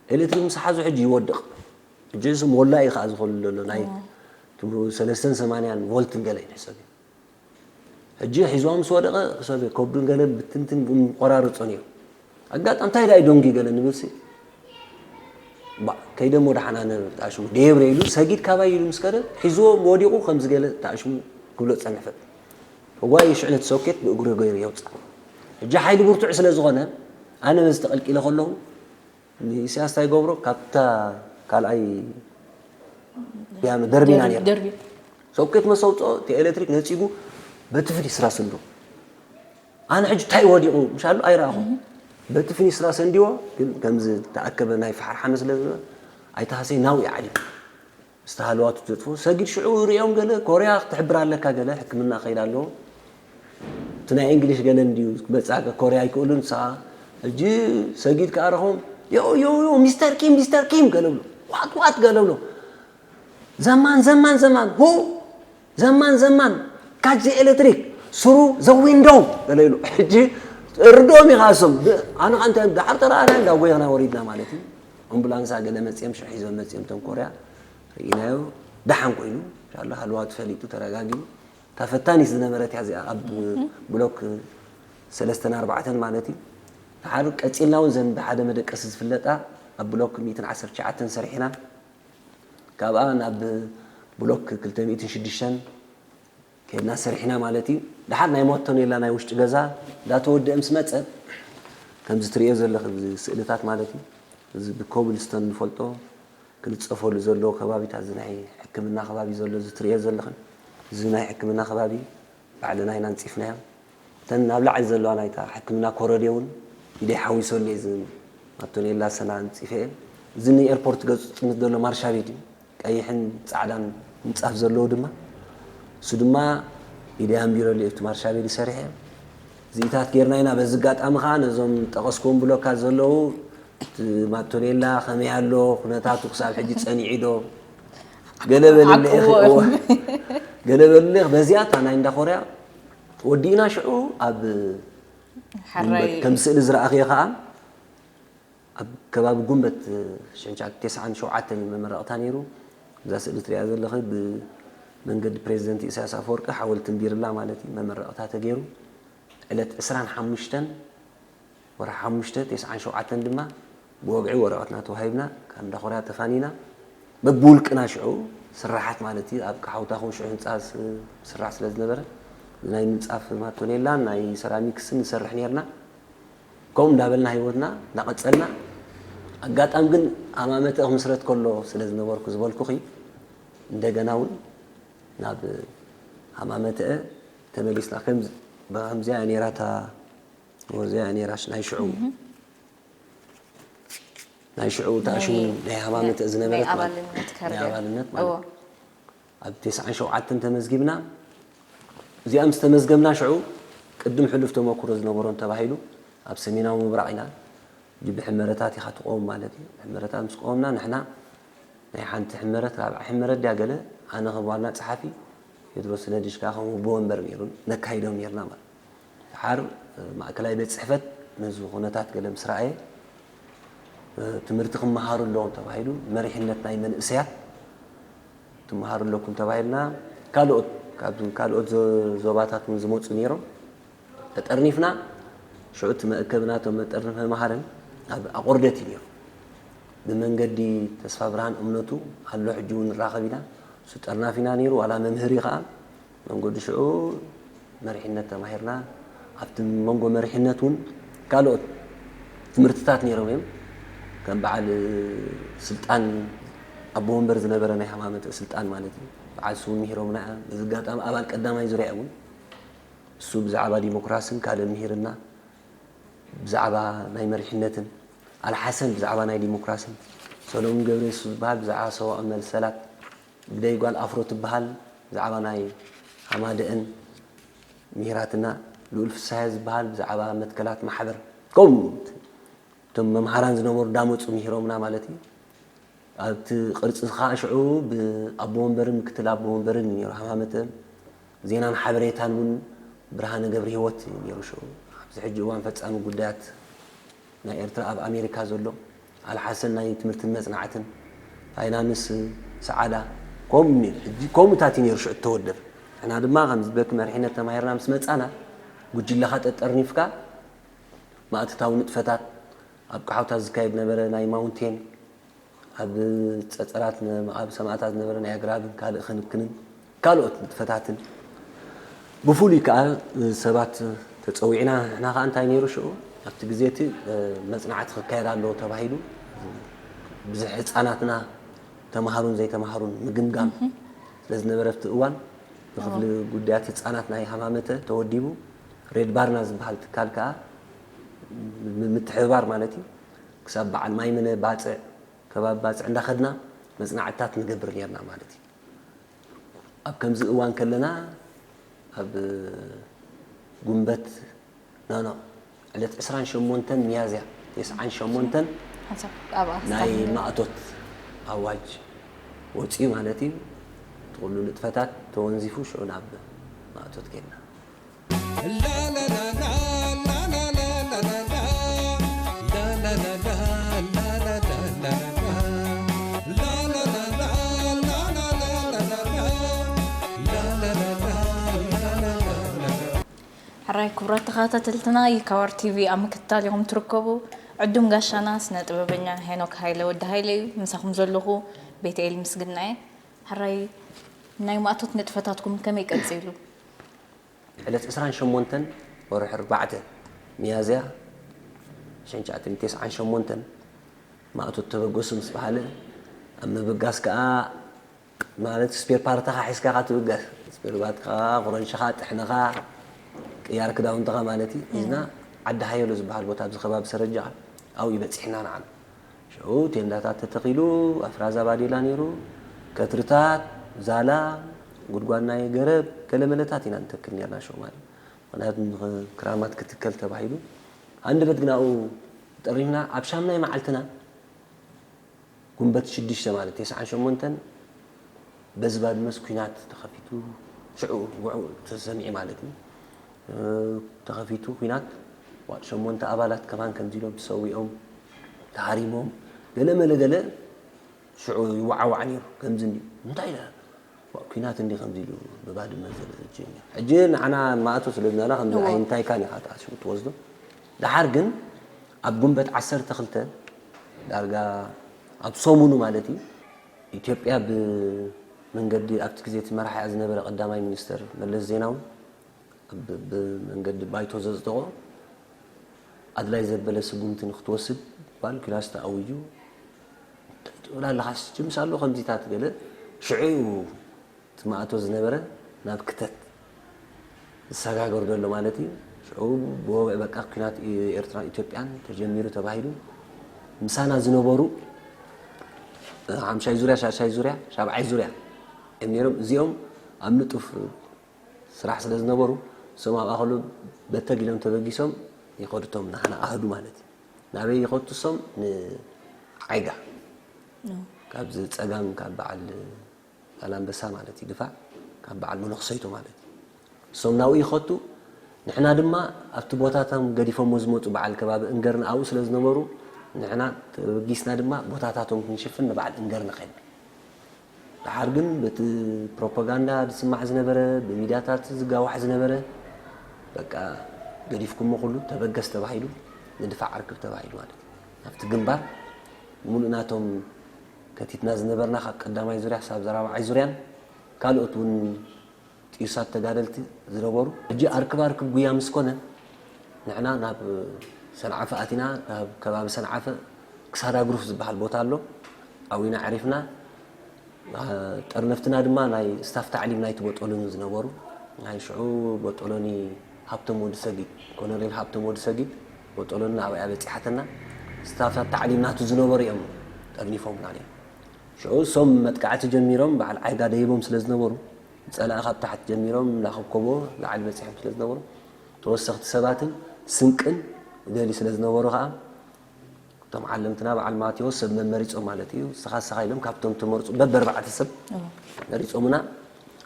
ኤሌክትሪክ ምስ ሓዞ ሕጂ ይወድቕ። ሕጂ እዚ ሞላኢ ኸዓ ዝኾሉ ዘሎ ናይ እዎ። ትም-፣ ሰለስተን ሰማንያን ቮልትን ገለ እዩ ንሕሰብ እዩ። ሕጂ ሒዝዋ ምስ ወደቐ ሰብ ከብዱን ገለን ብትንትን ቆራርጾ ነይሩ። ኣጋጣሚ እንታይ ዳይ ዶንጊ ገለ ንብልሲ ባ ከይደ እሞ ደሓን ኣነ ብጣዕሚ ሽሙ ደየብረ ኢሉ ሰጊድ ካባይ ኢሉ ምስ ከደ ሒዝዎ ወዲቑ ከምዚ ገለ ተኣሽሙ ክብሎ ጸንሐ። ፈጥ እዋይ ሽዕነት ሶኬት ብእግሩ ገይሩ የውፅእ። ሕጂ ሓይሊ ብርቱዕ ስለ ዝኾነ ኣነ በዚ ተቐልቂለ ከለኹ ንኢሳያስ እንታይ ይገብሮ ካብታ ካልኣይ ፒያኖ ደርቢና ነይራ። ደርቢ ሶኬት መሰውፅኦ እቲ ኤሌክትሪክ ነፂጉ በቲ ፍሊስ ራስ እንዶ ኣነ ሕጂ እንታይ ወዲቑ ምሻሉ ኣይረኣኹ በቲ ፊኒስትራ ሰንዲዎ ግን ከምዚ ተኣከበ ናይ ፈሓርሓመ ስለ ዝበ ኣይተሃሰይ ናው ይዓዲ ዝተሃለዋቱ ትጥፉ ሰጊድ ሽዑ ሪኦም ገለ ኮርያ ክትሕብር ኣለካ ገለ ሕክምና ከይድ ኣለዎ እቲ ናይ እንግሊሽ ገለ እንዲዩ መጻቀ ኮርያ ኣይክእሉን ሳ እጂ ሰጊድ ከኣረኹም ዮ ዮ ዮ ሚስተር ኪም ሚስተር ኪም ገለ ብሎ ዋት ዋት ገለ ብሎ ዘማን ዘማን ዘማን ሁ ዘማን ዘማን ካች ኤሌክትሪክ ስሩ ዘ ዊንዶው ገለ ኢሉ ሕጂ ርድኦም ኢኻ እሶም ኣነ ከ እንታይ ደሓር ተረኣና እንዳ ጎይኽና ወሪድና ማለት እዩ ኣምቡላንሳ ገለ መፅኦም ሽሕ ሒዞም መፅኦም ቶም ኮርያ ርኢናዮ ደሓን ኮይኑ ኢንሻላ ሃልዋ ተፈሊጡ ተረጋጊሙ እታ ፈታኒት ዝነበረት እያ እዚኣ ኣብ ብሎክ ሰለስተን ኣርባዕተን ማለት እዩ ደሓር ቀፂልና እውን ዘን ብሓደ መደቀሲ ዝፍለጣ ኣብ ብሎክ ሚእትን ዓሰርተ ትሽዓተን ሰሪሕና ካብኣ ናብ ብሎክ ክልተ ሚእትን ሽዱሽተን ከድና ሰሪሕና ማለት እዩ። ድሓር ናይ ሞቶኔላ ናይ ውሽጢ ገዛ እንዳተወደአ ምስ መፀ ከምዚ ትሪኦ ዘለኺ ስእልታት ማለት እዩ። እዚ ብኮብልስቶን ንፈልጦ ክንፀፈሉ ዘሎ ከባቢታት እዚ ናይ ሕክምና ከባቢ ዘሎ እዚ ትሪኦ ዘለኽን እዚ ናይ ሕክምና ከባቢ ባዕልና ኢና ኣንፂፍናዮ። እተን ኣብ ላዕሊ ዘለዋ ናይታ ሕክምና ኮረድዮ እውን ኢደይ ሓዊሰሉ እየ እዚ ኣንቶኔላ ሰና ኣንፂፈ እየ። እዚ ንኤርፖርት ገፁ ጥምት ዘሎ ማርሻ ቤት እዩ። ቀይሕን ፃዕዳን ምንፃፍ ዘለዎ ድማ እሱ ድማ ኢደይ ኣንቢረሉ እዩ እቲ ማርሻ ቤት ይሰርሕ እየ። እዚኢታት ጌርና ኢና በዚ ኣጋጣሚ ከዓ ነዞም ጠቐስኩም ብሎካት ዘለዉ እቲ ማቶኔላ ከመይ ኣሎ ኩነታቱ ክሳብ ሕጂ ፀኒዑ ዶ ገለ በልለ ኢኺ እወ። ገለ በልለ ኢኺ በዚኣ እታ ናይ እንዳ ኮርያ ወዲእና ሽዑ ኣብ ሓራይ ከም ስእሊ ዝረኣኽዮ ከዓ ኣብ ከባቢ ጉንበት ሽሕን ትሽዓተ ተስዓን ሸውዓተን እዩ መመረቕታ ነይሩ እዛ ስእሊ ትሪኣ ዘለኺ ብመንገዲ ፕሬዚደንት ኢሳያስ ኣፈወርቂ ሓወልቲ እንቢርላ ማለት እዩ መመረቕታ ተገይሩ ዕለት ዕስራን ሓሙሽተን ወርሒ ሓሙሽተ ተስዓን ሸውዓተን ድማ ብወግዒ ወረቐትና ተዋሂብና ካብ እንዳ ኮርያ ተፋኒና በብውልቅና ሽዑ ስራሓት ማለት እዩ ኣብ ሓውታ ኹን ሽዑ ህንፃ ስራሕ ስለ ዝነበረ ናይ ምንፃፍ ማቶኔላን ናይ ሰራሚክስን ንሰርሕ ነርና ከምኡ እንዳበልና ህይወትና እንዳቐፀልና ኣጋጣሚ ግን ሃማመተ ክምስረት ከሎ ስለ ዝነበርኩ ዝበልኩኺ እንደገና እውን ናብ ሃማመተ ተመሊስና ከምዚኣ ነይራታ ወዚኣ ነይራሽ ናይ ሽዑ ናይ ሽዑ እታ ሽሙ ናይ ሃማመተ ዝነበረት ናይ ኣባልነት ኣብ ተስዓን ሸውዓተን ተመዝጊብና እዚኣ ምስ ተመዝገብና ሽዑ ቅድም ሕሉፍ ተመክሮ ዝነበሮን ተባሂሉ ኣብ ሰሜናዊ ምብራቕ ኢና ብሕመረታት ኢኻ ትቆም ማለት እዩ ሕመረታት ምስ ቆምና ንሕና ናይ ሓንቲ ሕመረት ራብዓ ሕመረት ድያ ገለ ኣነ ከም ዋና ፀሓፊ ቴድሮስ ነድሽ ከዓ ከም ወቦ ወንበር ነይሩ ነካይዶም ነርና ማለት ሓር ማእከላይ ቤት ፅሕፈት ነዚ ኩነታት ገለ ምስ ረኣየ ትምህርቲ ክመሃሩ ኣለዎም ተባሂሉ መሪሕነት ናይ መንእሰያት ትመሃሩ ኣለኩም ተባሂልና ካልኦት ካብ ካልኦት ዞባታት እውን ዝመፁ ነይሮም ተጠርኒፍና ሽዑ እቲ መእከቢ ናቶም መጠርነፊ መሃርን ኣብ ኣቆርደት እዩ ነይሩ ብመንገዲ ተስፋ ብርሃን እምነቱ ኣሎ ሕጂ እውን ንራኸብ ኢና እሱ ጠርናፊና ነይሩ ዋላ መምህር እዩ ከዓ መንገዱ ሽዑ መሪሕነት ተማሂርና ኣብቲ መንጎ መሪሕነት እውን ካልኦት ትምህርትታት ነይሮም እዮም ከም በዓል ስልጣን ኣቦ ወንበር ዝነበረ ናይ ሃማመተ ስልጣን ማለት እዩ በዓል ስውን ምሂሮምና በዚ ኣጋጣሚ ኣባል ቀዳማይ ዙርያ እውን እሱ ብዛዕባ ዲሞክራስን ካልእን ምሂርና ብዛዕባ ናይ መሪሕነትን ኣልሓሰን ብዛዕባ ናይ ዲሞክራስን ሰሎሙን ገብረ የሱስ ዝበሃል ብዛዕባ ሰብኣዊ መሰላት ግደይ ጓል ኣፍሮ ትበሃል ብዛዕባ ናይ ሃማደአን ምሂራትና ልኡል ፍሳሃየ ዝበሃል ብዛዕባ መትከላት ማሕበር ከምኡ እቶም መምሃራን ዝነበሩ እንዳመፁ ምሂሮምና ማለት እዩ ኣብቲ ቅርፂ ከዓ ሽዑ ብኣቦ ወንበርን ምክትል ኣቦ ወንበርን ነይሩ ሃማመተ ዜናን ሓበሬታን እውን ብርሃነ ገብረ ህይወት እዩ ነይሩ ሽዑ ኣብዚ ሕጂ እዋን ፈፃሚ ጉዳያት ናይ ኤርትራ ኣብ ኣሜሪካ ዘሎ ኣልሓሰን ናይ ትምህርትን መፅናዕትን ፋይናንስ ሰዓዳ ከምኡ ነይሩ ሕጂ ከምኡታት እዩ ነይሩ ሽዑ ተወደብ ንሕና ድማ ከምዚ በቲ መሪሕነት ተማሂርና ምስ መጻና፣ ጉጅለኻ ጠጠርኒፍካ ማእቶታዊ ንጥፈታት፣ ኣብ ቀሓውታ ዝካየድ ነበረ ናይ ማውንቴን፣ ኣብ ጸጸራት ነ-፣ ኣብ ሰማእታት ዝነበረ ናይ ኣግራብን ካልእ ክንክንን ካልኦት ንጥፈታትን ብፍሉይ ከኣ ሰባት ተጸዊዕና። ንሕና ከኣ እንታይ ነይሩ ሽዑ ኣብቲ ግዜ እቲ መጽናዕቲ ክካየድ ኣለዎ ተባሂሉ፣ ብዙሕ ህጻናትና ተማሃሩን ዘይተማሃሩን ምግምጋም ስለ ዝነበረ ኣብቲ እዋን ብክፍሊ ጉዳያት ህጻናት ናይ ሃማመተ ተወዲቡ። ሬድ ባርና ዝበሃል ትካል ከኣ ም-፣ ምትሕብባር ማለት እዩ። ክሳብ በዓል ማይምነ ባጽዕ፣ ከባቢ ባጽዕ እንዳኸድና መጽናዕትታት ንገብር ነርና ማለት እዩ። ኣብ ከምዚ እዋን ከለና ኣብ ጉንበት፣ ኖ፣ ኖ፣ ዕለት ዕስራን ሸሞንተን ሚያዝያ ተስዓን ሸሞንተን ሓንሳብ ኣብኣ ናይ ክሳብ ማእቶት ኣዋጅ ወፂኡ ማለት እዩ። እቲ ኩሉ ንጥፈታት ተወንዚፉ ሽዑ ናብ ማእቶት ከድና። ሕራይ ክቡራት ተኸታተልትና፣ ይካዋር ቲቪ ኣብ ምክትታል ኢኹም ትርከቡ። ዕዱም ጋሻና ስነ ጥበበኛ ሄኖክ ሃይለ ወዲ ሃይለ እዩ። ምሳኹም ዘለኹ ቤተኤል ምስግና እየ። ሕራይ ናይ ማእቶት ንጥፈታትኩም ከመይ ቀጺሉ? ዕለት ዕስራን ሸሞንተን ወርሒ ኣርባዕተ ሚያዝያ ሽሕን ትሽዓተ ሚእትን ተስዓን ሸሞንተን ማእቶት ተበገሱ ምስ በሃለ፣ ኣብ ምብጋስ ከኣ ማለት ስፔር ፓርትኻ ሒዝካ ኢኻ ትብገስ። ስፔር ፓርትኻ፣ ክሮንሽኻ፣ ጥሕንኻ፣ ቅያር ክዳውንትኻ ማለት እዩ። ሒዝና ዓዲ ሃየሎ ዝበሃል ቦታ ኣብዚ ከባቢ ሰረጃ ኣብኡ እዩ በጺሕና ንዓና። ሽዑ ቴንዳታት ተተኺሉ፣ ኣፍራዛ ባዴላ ነይሩ፣ ከትርታት፣ ዛላ፣ ጉድጓድ ናይ ገረብ፣ ገለመለታት ኢና ንተክል ነርና ሽዑ ማለት እዩ። ምኽንያቱ ንኽ-፣ ክራማት ክትከል ተባሂሉ። ሃንደበት ግን ኣብኡ ተጠሪፍና፣ ኣብ ሻምናይ መዓልትና ጉንበት ሽዱሽተ ማለት ተስዓን ሸሞንተን በዚ ባድመስ ኲናት ተኸፊቱ፣ ሽዑ ውዕው ተሰሚዑ ማለት እዩ። እ፣ ተኸፊቱ ኲናት፣ ዋ፣ ሸሞንተ ኣባላት ከማን ከምዚ ኢሎም ተሰዊኦም፣ ተሃሪሞም፣ ገለ መለ ገለ ሽዑ ይወዓዋዕ ነይሩ። ከምዚ እንዲ፣ እንታይ ኢለ፣ ዋ፣ ኲናት እንዲ ከምዚ ኢሉ ብባድመ ዝጀምር። ሕጂ ንዓና ማእቶ ስለ ዝነበርና ከምዚ እዎ። ኣይንታይካን ኢኻ ተኣሲሩ ትወስዶ። ደሓር ግን ኣብ ጉንበት ዓሰርተ ክልተ ዳርጋ ኣብ ሰሙኑ ማለት እዩ፣ ኢትዮጵያ ብመንገዲ ኣብቲ ግዜ እቲ መራሒኣ ዝነበረ ቀዳማይ ሚኒስተር መለስ ዜናዊ ብ-፣ ብመንገዲ ባይቶ ዘጽደቖ ኣድላይ ዘበለ ስጉምቲ ንክትወስድ ባል ኲናት ተኣዊጁ። እንታይ ትብል ኣለኻስ? ጅምስ ኣሎ ከምዚታት ገለ። ሽዑ እዩ እቲ ማእቶ ዝነበረ ናብ ክተት ዝሰጋገር ዘሎ ማለት እዩ። ሽዑ ብወግዒ በቃ ኲናት ኤርትራን ኢትዮጵያን ተጀሚሩ ተባሂሉ። ምሳና ዝነበሩ ሓምሻይ ዙርያ፣ ሻድሻይ ዙርያ፣ ሻብዓይ ዙርያ እዮም ነይሮም። እዚኦም ኣብ ንጡፍ ስራሕ ስለ ዝነበሩ፣ እሶም ኣብ ኣኸሉ በተግ ኢሎም ተበጊሶም ይኸዱ፣ እቶም ንዓና ኣህዱ ማለት እዩ። ናበይ ይኸዱ እሶም? ንዓይጋ። ኖ። ካብዚ ጸጋም፣ ካብ በዓል ዛላንበሳ ማለት እዩ፣ ድፋዕ፣ ካብ በዓል መነኽሰይቶ ማለት እዩ። እሶም ናብኡ ይኸቱ፣ ንሕና ድማ ኣብቲ ቦታቶም ገዲፎሞ ዝመጹ በዓል ከባቢ እንገርና ኣብኡ ስለ ዝነበሩ፣ ንሕና ተበጊስና ድማ ቦታታቶም ክንሽፍን ንበዓል እንገርና ከድና። ደሓር ግን በቲ ፕሮፓጋንዳ ዝስማዕ ዝነበረ፣ ብሚድያታት ዝጋዋሕ ዝነበረ፣ በቃ ገዲፍኩሞ ኩሉ ተበገስ ተባሂሉ፣ ንድፋዕ ኣርክብ ተባሂሉ ማለት እዩ። ኣብቲ ግንባር ሙሉእ ናቶም ከቲትና ዝነበርና ካብ ቀዳማይ ዙርያ ክሳብ ራብዓይ ዙርያን ካልኦት እውን ጥዩሳት ተጋደልቲ ዝነበሩ። ሕጂ ኣርክብ ኣርክብ ጉያ ምስ ኮነ፣ ንሕና ናብ ሰንዓፈ ኣቲና፣ ናብ ከባቢ ሰንዓፈ ክሳዳ ግሩፍ ዝበሃል ቦታ ኣሎ፣ ኣብኡ ኢና ኣዕሪፍና። ጠርነፍትና ድማ ናይ ስታፍ ታዕሊም ናይቲ ቦጦሎኒ ዝነበሩ፣ ናይ ሽዑ ቦጦሎኒ ሃብቶም ወዲ ሰጊድ፣ ኮሎኔል ሃብቶም ወዲ ሰጊድ፣ ቦጦሎኒ ናብኣ በጺሓትና። ስታፋት ታዕሊም ናቱ ዝነበሩ እዮም ጠርኒፎምና ነይሮም። ሽዑ እሶም መጥቃዕቲ ጀሚሮም፣ በዓል ዓይጋ ደይቦም ስለ ዝነበሩ፣ ጸላኢ ካብ ታሕቲ ጀሚሮም እናኸብከብዎ ላዕሊ በጺሖም ስለ ዝነበሩ፣ ተወሰኽቲ ሰባትን ስንቅን ይደልዩ ስለ ዝነበሩ ከኣ፣ እቶም ዓለምትና በዓል ማቴዎስ ሰብ መመሪጾም ማለት እዩ። ንስኻ ንስኻ ኢሎም ካብቶም ተመርጹ በበ ኣርባዕተ ሰብ እዎ። መሪጾምና።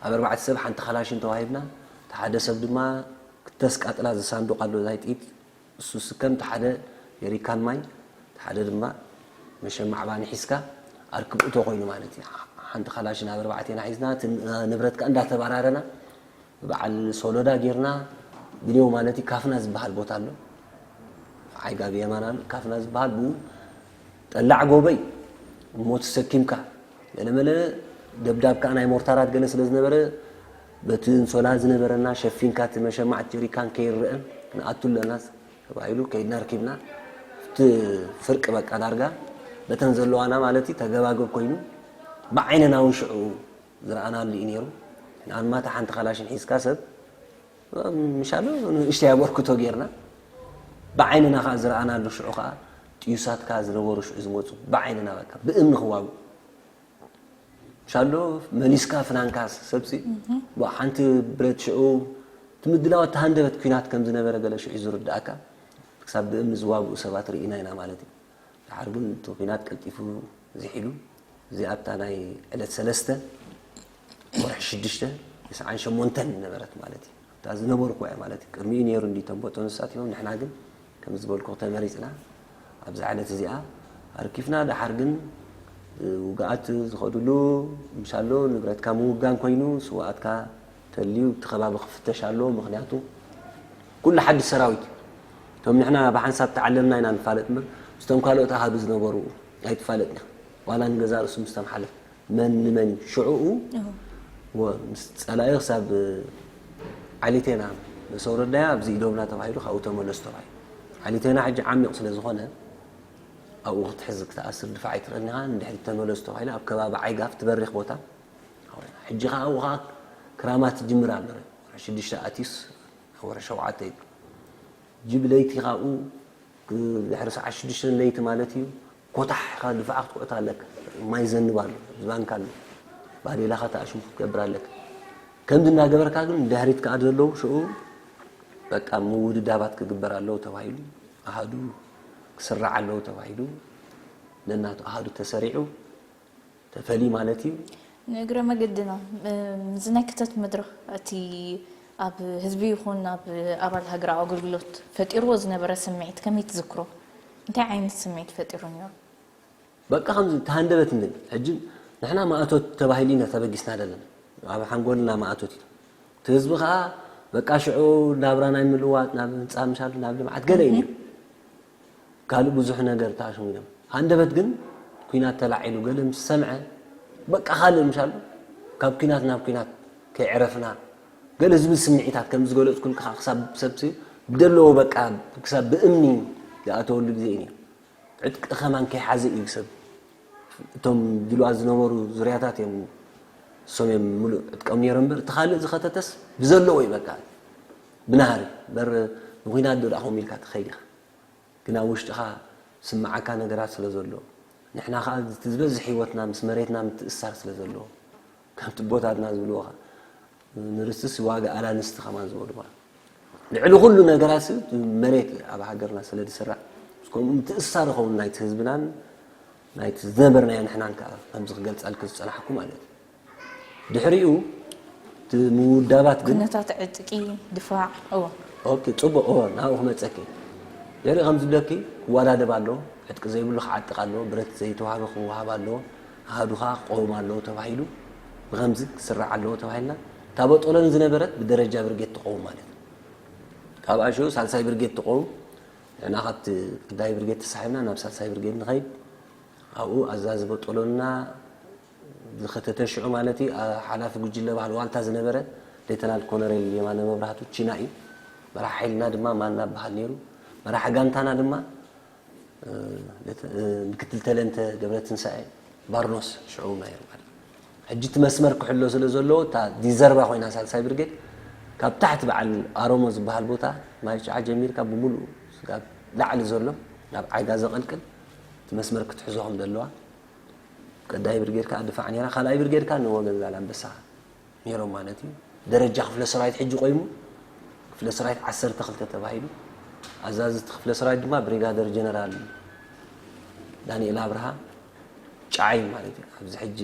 ኣብ ኣርባዕተ ሰብ ሓንቲ ካላሽን ተዋሂብና። እቲ ሓደ ሰብ ድማ ክተስቃጥላ ዝሳንዱቕ ኣሎ ናይ ጥይት፣ እሱ ስከም፣ እቲ ሓደ ጀሪካን ማይ፣ እቲ ሓደ ድማ መሸማዕ ባኒ ሒዝካ ኣርክብ እቶ ኮይኑ ማለት እዩ። ሓንቲ ካላሽን ኣብ ኣርባዕቴና ሒዝና፣ እቲ ንብረት ከኣ እንዳተባራረና በዓል ሶሎዳ ጌርና፣ ብኔው ማለት እዩ፣ ካፍና ዝበሃል ቦታ ኣሎ። ዓይጋ ብየማን ኣሎ፣ ካፍና ዝበሃል ብኡ ጠላዕ ጎበይ እሞ ተሰኪምካ፣ ገለመለ ደብዳብ ከኣ ናይ ሞርታራት ገለ ስለ ዝነበረ፣ በቲ እንሶላ ዝነበረና ሸፊንካ፣ እቲ መሸማዕ ጀሪካን ከይረአ፣ ክንኣቱ ኣለና ተባሂሉ፣ ከይድና ርኪብና። እቲ ፍርቂ በቃ ዳርጋ በተን ዘለዋና ማለት እዩ፣ ተገባገብ ኮይኑ፣ ብዓይንና እውን ሽዑ ዝረኣናሉ እዩ ነይሩ። ንኣን ማታ ሓንቲ ካላሽን ሒዝካ ሰብ፣ ምሻሉ ንእሽተይ ኣበርክቶ ጌርና። ብዓይንና ከኣ ዝረኣናሉ ሽዑ ከኣ ጥዩሳት ከኣ ዝነበሩ ሽዑ ዝመጹ ብዓይንና በቃ ብእምኒ ክዋጉ። ምሻሎ መሊስካ ፍናንካ ሰብሲ ብኣ ሓንቲ ብረት ሽዑ እቲ ምድላው እቲ ሃንደበት ኲናት ከም ዝነበረ ገለ ሽዑ እዩ ዝርድኣካ። ክሳብ ብእምኒ ዝዋግኡ ሰባት ርኢና ኢና ማለት እዩ። ደሓር ግን እቲ ኲናት ቀልጢፉ ዝሒሉ። እዚኣ ኣብታ ናይ ዕለት ሰለስተ ወርሒ ሽዱሽተ ተስዓን ሸሞንተን ዝነበረት ማለት እዩ። ኣብታ ዝነበርኩ እያ ማለት እዩ። ቅድሚኡ ነይሩ እንዲ ተንቦ ተንሳት እዮም። ንሕና ግን ከም ዝበልኩ ተመሪጽና ኣብዛ ዕለት እዚኣ ኣርኪፍና። ደሓር ግን ውግኣት ዝኸዱሉ ምሻሎ ንብረትካ ምውጋን ኮይኑ ስውኣትካ ተልዩ እቲ ከባቢ ክፍተሽ ኣለዎ። ምኽንያቱ ኩሉ ሓድሽ ሰራዊት እዩ። እቶም ንሕና ብሓንሳብ ተዓለምና ኢና ንፋለጥ እምበር ምስቶም ካልኦት ኣሃዱ ዝነበሩ ኣይትፋለጥን ኢኻ። ዋላ ንገዛእ ርእሱ ምስቶም ሓለፍ መን ንመን እዩ? ሽዕኡ እዎ። ወ-፣ ምስ ጸላኢ ክሳብ ዓሊቴና መሰውረዳያ ኣብዚ ኢዶብና ተባሂሉ ካብኡ ተመለሱ ተባሂሉ። ዓሊቴና ሕጂ ዓሚቕ ስለ ዝኾነ ኣብኡ ክትሕዝ ክትኣስር ድፋዕ ኣይትኽእልን ኢኻ። ንድሕሪት ተመለሱ ተባሂሉ ኣብ ከባቢ ዓይጋፍ ትበሪኽ ቦታ። ሕጂ ኸኣ ኣብኡ ኸኣ ክራማት ትጅምር ኣሎ። ወርሒ ሽዱሽተ ኣትዩስ ወርሒ ሸውዓተ እዩ። ጅብ ለይቲ ካብኡ ክ-፣ ድሕሪ ሰዓት ሽዱሽተ ለይቲ ማለት እዩ። ኮታሕ ኢኻ ድፋዕ ክትኩዕት ኣለካ። ማይ ዘንብ ኣሎ፣ ዝባንካ ኣሎ። ባዴላኻ ተኣሽሙ ክትገብር ኣለካ። ከምዚ እናገበርካ ግን ድሕሪት ከኣ ዘለዉ ሽኡ በቃ ምውድዳባት ክግበር ኣለዎ ተባሂሉ፣ ኣሃዱ ክስራዕ ኣለዎ ተባሂሉ፣ ነናቱ ኣሃዱ ተሰሪዑ፣ ተፈልዩ ማለት እዩ። ንእግረ መገድና፣ እም፣ እዚ ናይ ክተት መድረኽ እቲ ኣብ ህዝቢ ይኹን ኣብ ኣባል ሃገራዊ ኣገልግሎት ፈጢርዎ ዝነበረ ስምዒት ከመይ ትዝክሮ? እንታይ ዓይነት ስምዒት ፈጢሩ ነይሩ? በቃ ከምዚ ተሃንደበት እንብል። ሕጂ ንሕና ማእቶት ተባሂሉ ኢና ተበጊስና ዘለና። ኣብ ሓንጎልና ማእቶት እዩ። እቲ ህዝቢ ኸኣ በቃ ሽዑ ናብራ ናይ ምልዋጥ፣ ናብ ህንጻ ምሻል፣ ናብ ልምዓት ገለ እዩ ነይሩ። ካልእ ብዙሕ ነገር ተኣሽሙ ኢሎም። ሃንደበት ግን ኲናት ተላዒሉ ገለ ምስ ሰምዐ በቃ ካልእ ምሻል ካብ ኲናት ናብ ኲናት ከይዕረፍና ገለ ዝብል ስምዒታት ከም ዝገለጽኩልካ ክሳብ ሰብሲ ብደለዎ በቃ ክሳብ ብእምኒ ዝኣተወሉ ግዜ እዩ ነይሩ። ዕጥቂ ከማን ከይሓዘ እዩ ሰብ። እቶም ድልዋት ዝነበሩ ዙርያታት እዮም፣ እሶም እዮም ምሉእ ዕጥቆም ነይሮም እምበር፣ እቲ ካልእ ዝኸተተስ ብዘለዎ እዩ በቃ። ብናህሪ፣ በር ንኹናት ዶ ደኣ ከምኡ ኢልካ ትኸይድ ኢኻ። ግን ኣብ ውሽጥኻ ዝስምዓካ ነገራት ስለ ዘሎ፣ ንሕና ኸኣ እቲ ዝበዝሕ ህይወትና ምስ መሬትና ምትእስሳር ስለ ዘለዎ፣ ከምቲ ኣቦታትና ዝብልዎ ኸኣ፣ ንርስትስ ዋጋ ኣላንስቲ ከማን ዝበሉ ማለት። ልዕሊ ኩሉ ነገራት ሲ መሬት ኣብ ሃገርና ስለ ዝስራዕ፣ ምስ ከምኡ ምትእስሳር ይኸውን ናይቲ ህዝብናን ናይቲ ዝነበርናዮ ንሕናን ከኣ ከምዚ ክገልጸልኪ ዝጸናሕኩ ማለት እዩ። ድሕሪኡ እቲ ምውዳባት ግን ኩነታት ዕጥቂ፣ ድፋዕ፣ እዎ። ኦኬ፣ ጽቡቕ፣ እዎ፣ ናብኡ ክመጸኪ። ድሕሪ ከም ዝብለኪ ክወዳደብ ኣሎ፣ ዕጥቂ ዘይብሉ ክዓጥቕ ኣሎ፣ ብረት ዘይተዋህበ ክወሃብ ኣሎ፣ ኣሃዱኻ ክቐውም ኣለዎ ተባሂሉ፣ ብኸምዚ ክስራዕ ኣለዎ ተባሂልና፣ እታ በጦሎን ዝነበረት ብደረጃ ብርጌድ ትቐውም ማለት እዩ። ካብ ኣሽኡ ሳልሳይ ብርጌድ ትቐውም፣ ንሕና ካብቲ ቀዳማይ ብርጌድ ተሳሒብና ናብ ሳልሳይ ብርጌድ ንኸይድ፣ ኣብኡ ኣዛዚ በጦሎንና ዝኸተተ ሽዑ ማለት እዩ፣ ኣ-፣ ሓላፊ ጉጅለ ባህሊ ዋልታ ዝነበረ ሌተናል ኮሎኔል የማነ መብራህቱ ቺና እዩ። መራሒ ሓይልና ድማ ማና በሃል ነይሩ። መራሒ ጋንታና ድማ፣ እ፣ ሌተ-፣ እ፣ ምክትል ተለንተ ገብረትንሳኤ ባርኖስ ሽዑ ነይሩ ማለት እዩ። ሕጂ እቲ መስመር ክሕሎ ስለ ዘለዎ፣ እታ ዲዘርባ ኮይና ሳልሳይ ብርጌድ፣ ካብ ታሕቲ በዓል ኣሮሞ ዝበሃል ቦታ፣ ማይ ሸዓ ጀሚርካ ብምሉእ ስጋብ ላዕሊ ዘሎ፣ ናብ ዓይጋ ዘቐልቅል፣ እቲ መስመር ክትሕዞ ከም ዘለዋ፣ ቀዳይ ብርጌድ ከኣ ድፋዕ ነይራ፣ ካልኣይ ብርጌድ ከኣ ንወገን ዛላንበሳ ነይሮም ማለት እዩ። ደረጃ ክፍለ ሰራዊት ሕጂ ቆይሙ፣ ክፍለ ሰራዊት ዓሰርተ ክልተ ተባሂሉ፣ ኣዛዚ እቲ ክፍለ ሰራዊት ድማ ብሪጋደር ጀነራል ዳንኤል ኣብርሃ ጫዓይ ማለት እዩ። ኣብዚ ሕጂ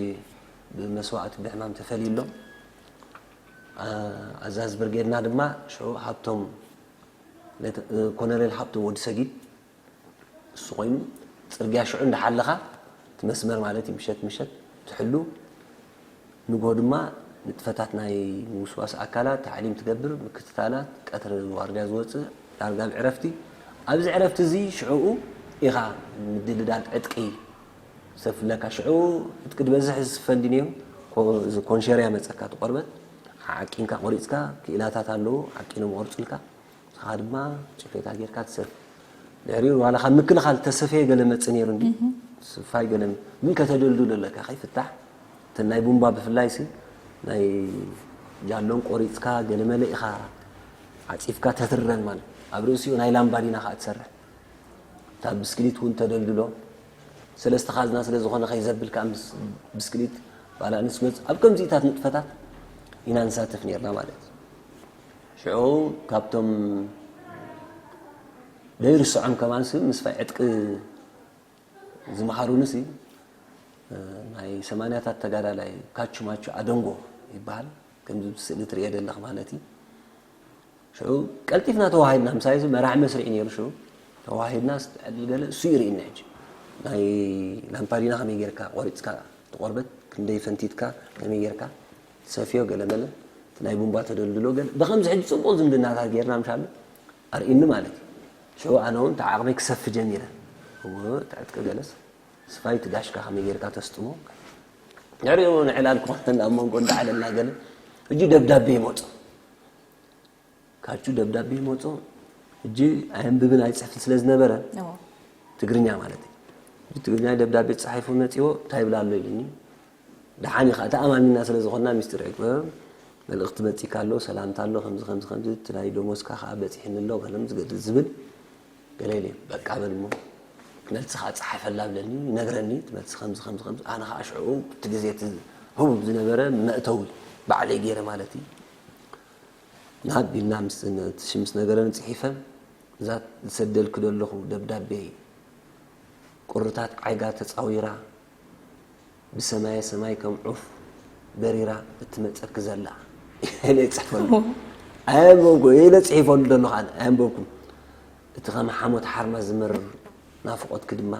ብመስዋእቲ ብሕማም ተፈልዩ ኣሎ። ኣ-፣ ኣዛዚ ብርጌድና ድማ ሽዑ ሃብቶም፣ ሌተ-፣ ኮሎኔል ሃብቶም ወዲ ሰጊድ እሱ ኮይኑ፣ ጽርግያ ሽዑ እንዳሓለኻ እቲ መስመር ማለት እዩ፣ ምሸት ምሸት ትሕሉ፣ ንግሆ ድማ ንጥፈታት ናይ ምውስዋስ ኣካላት፣ ታዕሊም ትገብር፣ ምክትታላት፣ ቀትሪ ዋርድያ ዝወጽእ፣ ዳርጋ ኣብ ዕረፍቲ። ኣብዚ ዕረፍቲ እዚ ሽዕኡ ኢኻ ምድልዳል ዕጥቂ ዘፍለካ። ሽዑ ዕጥቂ ዝበዝሕ ዝስፈ እንዲ ነይሩ፣ ኮ-፣ እዚ ኮንሸርያ መጸካ፣ እቲ ቆርበት ዓቂንካ ቆሪጽካ፣ ክኢላታት ኣለዉ፣ ዓቂኖም ይቆርጹልካ። ንስኻ ድማ ጭፌታ ጌርካ ትሰፍ። ድሕሪኡ ዋላ ካብ ምክልኻል ተሰፈየ ገለ መጽእ ነይሩ እንዲ፣ ስፋይ ገለ ም-፣ ግን ከተደልድሎ ኣለካ፣ ከይፍታሕ። እተን ናይ ቡምባ ብፍላይ ሲ፣ ናይ ጃሎን ቆሪጽካ ገለ መለ ኢኻ ዓጺፍካ ተትረን ማለት። ኣብ ርእሲኡ ናይ ላምባዲና ከኣ ትሰርሕ። እታ ብስክሊት እውን ተደልድሎ። ሰለስተ ካዝና ስለ ዝኾነ ከይዘብል ከኣ ምስ ብስክሊት ባላ ንስመጽ ኣብ ከምዚታት ንጥፈታት ኢና ንሳተፍ ነይርና ማለት እዩ። ሽዑ ካብቶም ዘይርስዖም ከማን ሲ ምስፋይ ዕጥቂ ዝመሃሩኒ ሲ፣ ናይ ሰማንያታት ተጋዳላይ ካቹ ማቹ ኣደንጎ ይበሃል። ከምዚ ብስእሊ ትርእየ ዘለኽ ማለት እዩ። ሽዑ ቀልጢፍና ተዋሂድና፣ ምሳይ እዚ መራሒ መስርዒ ነይሩ። ሽዑ ተዋሂድና ስትዕድል ገለ እሱ ይርእየኒ ሕጂ። ናይ ላምፓዲና ከመይ ጌርካ ቆሪጽካ፣ እቲ ቆርበት ክንደይ ፈንቲትካ፣ ከመይ ጌርካ ትሰፍዮ፣ ገለ መለ፣ እቲ ናይ ቡምባ ተደልድሎ፣ ገለ ብኸምዚ ሕጂ ጽቡቕ ዝምድናታት ጌርና ምሻሉ ኣርእኒ ማለት እዩ። ሽዑ ኣነ እውን እቲ ዓቕመይ ክሰፊ ጀሚረ። እወ፣ እቲ ዕጥቂ ገለስ፣ ስፋይ እቲ ጋሽካ ከመይ ጌርካ ተስጥሞ። ድሕሪኡ እውን ዕላል ክኾነና ኣብ መንጎ እንዳዓለልና ገለ፣ ሕጂ ደብዳቤ ይመጾ። ካቹ ደብዳቤ ይመጾ። ሕጂ ኣየንብብን ኣይጽሕፍን ስለ ዝነበረ፣ እዎ። ትግርኛ ማለት እዩ። ሕጂ ትግርኛ ደብዳቤ ተጻሒፉ መጺዎ፣ እንታይ ይብል ኣሎ ኢሉኒ። ደሓን ኢኻ፣ ተኣማሚና ስለ ዝኾንና ሚስጥር ኣይኮነን። መልእኽቲ መጺካ ኣሎ፣ ሰላምታ ኣሎ፣ ከምዚ፣ ከምዚ፣ ከምዚ፣ እቲ ናይ ደሞዝካ ከኣ በጺሕኒ ኣሎ፣ ገለም ዝገ-፣ ዝብል ገለ ኢለ፣ በቃ በል እሞ፣ መልሲ ከኣ ጸሓፈላ ብለኒ፣ ይነግረኒ፣ እቲ መልሲ ከምዚ፣ ከምዚ፣ ከምዚ። ኣነ ከኣ ሽዑ፣ እቲ ግዜ እቲ ህቡብ ዝነበረ መእተዊ ባዕለይ ገይረ ማለት እዩ። ናብ ኢልና ምስ፣ እቲ ሽምስ ነገረን ጽሒፈ፣ እዛ ዝሰደልኪ ዘለኹ ደብዳቤ ቁርታት ዓይጋ ተጻዊራ፣ ብሰማየ ሰማይ ከም ዑፍ በሪራ እትመጸኪ ዘላ። ኢለ ይጽሕፈሉ። ኣየንበብኩ፣ ኢለ ጽሒፈሉ ዘለኹ ኣነ፣ ኣየንበብኩን። እቲ ከም ሓሞት ሓርማዝ ዝመርር ናፍቖትኪ ድማ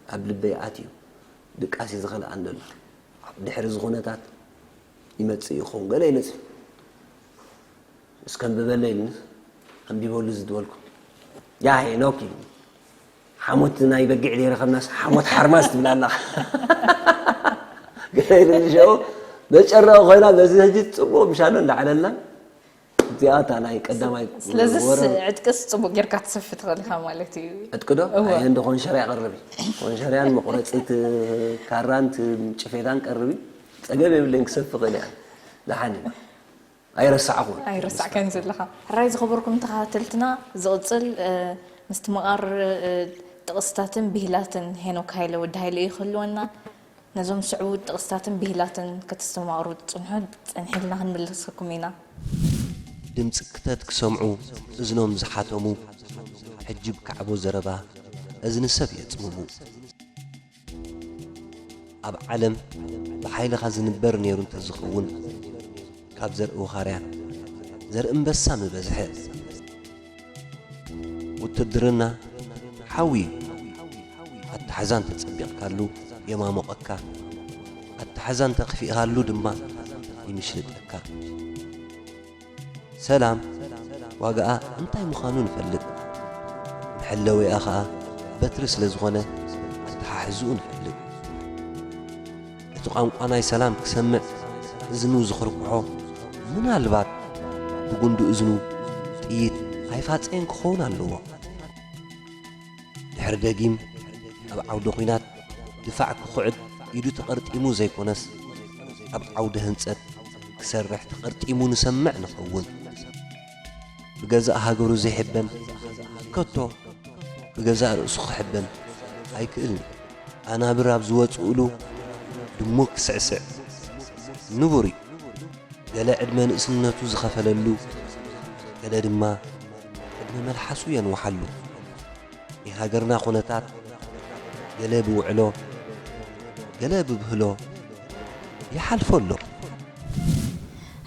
ኣብ ልበይ ኣትዩ፣ ድቃስ እዩ ዝኸልኣን ዘሎ። ድሕሪ እዚ ኩነታት ይመጽእ ይኸውን። ገለ ኢለ ጽ-፣ እስከ ኣንብበለይ ኢሉኒ፣ ኣንቢበሉ ዝድበልኩ። ያ ሄኖክ ኢሉኒ። ሓሞት ናይ በጊዕ ዘይረኸብናስ ሓሞት ሓርማዝ ትብል ኣለኻ። ገለ ኢሉኒ ሽዑ፣ መጨረዊ ኮይና በዚ ሕጂ ጽቡቕ ምሻሎ እንዳዓለልና። እዚኣ እታ ናይ ቀዳማይ ስለዝስ ወረ ዕጥቅስ ጽቡቕ ጌርካ ትሰፊ ትኽእል ኢኻ ማለት እዩ። ዕጥቂ ዶ? እወ። ኣየ እንደ ኮንሸርያ ቀርቢ። ኮንሸርያን መቑረጺት ካራን ት-፣ ጭፌታን ቀርቢ። ጸገም የብለይን ክሰፊ እኽእል እየ። ደሓን እዩ። ኣይረሳዕኹን። ኣይረሳዕካን ዘለኻ። ሕራይ ዝኸበርኩም ተኸታተልትና፣ ዝቕጽል፣ እ፣ ምስትምቓር፣ እ፣ ጥቕስታትን ብሂላትን ሄኖክ ሃይለ ወዲ ሃይለ እዩ ክህልወና። ነዞም ዝስዕቡ ጥቕስታትን ብሂላትን ከተስተማቕሩ ትጽንሑ፣ ጸኒሕልና ክንምልሰኩም ኢና። ድምጺ ክተት ክሰምዑ እዝኖም ዝሓተሙ፣ ሕጂ ብካዕቦ ዘረባ እዝኒ ሰብ የጽምሙ። ኣብ ዓለም ብሓይልኻ ዝንበር ነይሩ እንተዝኸውን፣ ካብ ዘርኢ ውኻርያ ዘርኢ ኣንበሳ ምበዝሐ። ውትድርና ሓዊ እዩ። ኣተሓዛ እንተጸቢቕካሉ የማሞቐካ፣ ኣተሓዛ እንተኽፊእካሉ ድማ ይምሽልጠካ። ሰላም ዋጋኣ እንታይ ምዃኑ ንፈልጥ። መሐለዊኣ ኸኣ በትሪ ስለ ዝኾነ ኣተሓሕዝኡ ንፈልጥ። እቲ ቋንቋ ናይ ሰላም ክሰምዕ እዝኑ ዝኽርክሖ፣ ምናልባት ብጉንዲ እዝኑ ጥይት ኣይፋጸየን ክኸውን ኣለዎ። ድሕሪ ደጊም ኣብ ዓውደ ኲናት ድፋዕ ክኹዕት ኢዱ ተቐርጢሙ ዘይኮነስ፣ ኣብ ዓውደ ህንጸት ክሰርሕ ተቐርጢሙ ንሰምዕ ንኸውን። ብገዛእ ሃገሩ ዘይሕበን፣ ከቶ ብገዛእ ርእሱ ክሕበን ኣይክእልን እዩ። ኣናብር ኣብ ዝወጽኡሉ ድሙ ክስዕስዕ ንቡር እዩ። ገለ ዕድመ ንእስነቱ ዝኸፈለሉ፣ ገለ ድማ ዕድመ መልሓሱ የንውሓሉ። ናይ ሃገርና ኩነታት ገለ ብውዕሎ፣ ገለ ብብህሎ ይሓልፎ ኣሎ።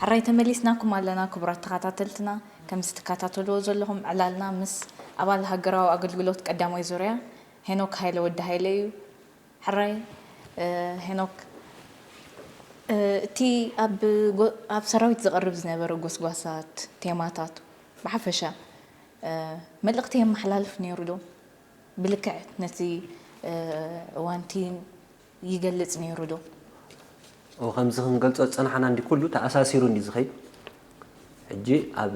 ሕራይ ተመሊስናኩም ኣለና ክቡራት ተኸታተልትና። ከምዚ ትከታተልዎ ዘለኹም ዕላልና ምስ ኣባል ሃገራዊ ኣገልግሎት ቀዳማይ ዙርያ ሄኖክ ሃይለ ወዲ ሃይለ እዩ። ሕራይ፣ እ፣ ሄኖክ፣ እቲ ኣብ ጎ-፣ ኣብ ሰራዊት ዝቐርብ ዝነበረ ጎስጓሳት፣ ቴማታት ብሓፈሻ፣ እ፣ መልእኽቲ የመሓላልፍ ነይሩ ዶ? ብልክዕ ነቲ፣ እ፣ እዋንቲ ይገልጽ ነይሩ ዶ? ኦ፣ ከምዚ ክንገልጾ ዝጸናሕና እንዲ ኩሉ ተኣሳሲሩ እንዲ ዝኸይድ። ሕጂ ኣብ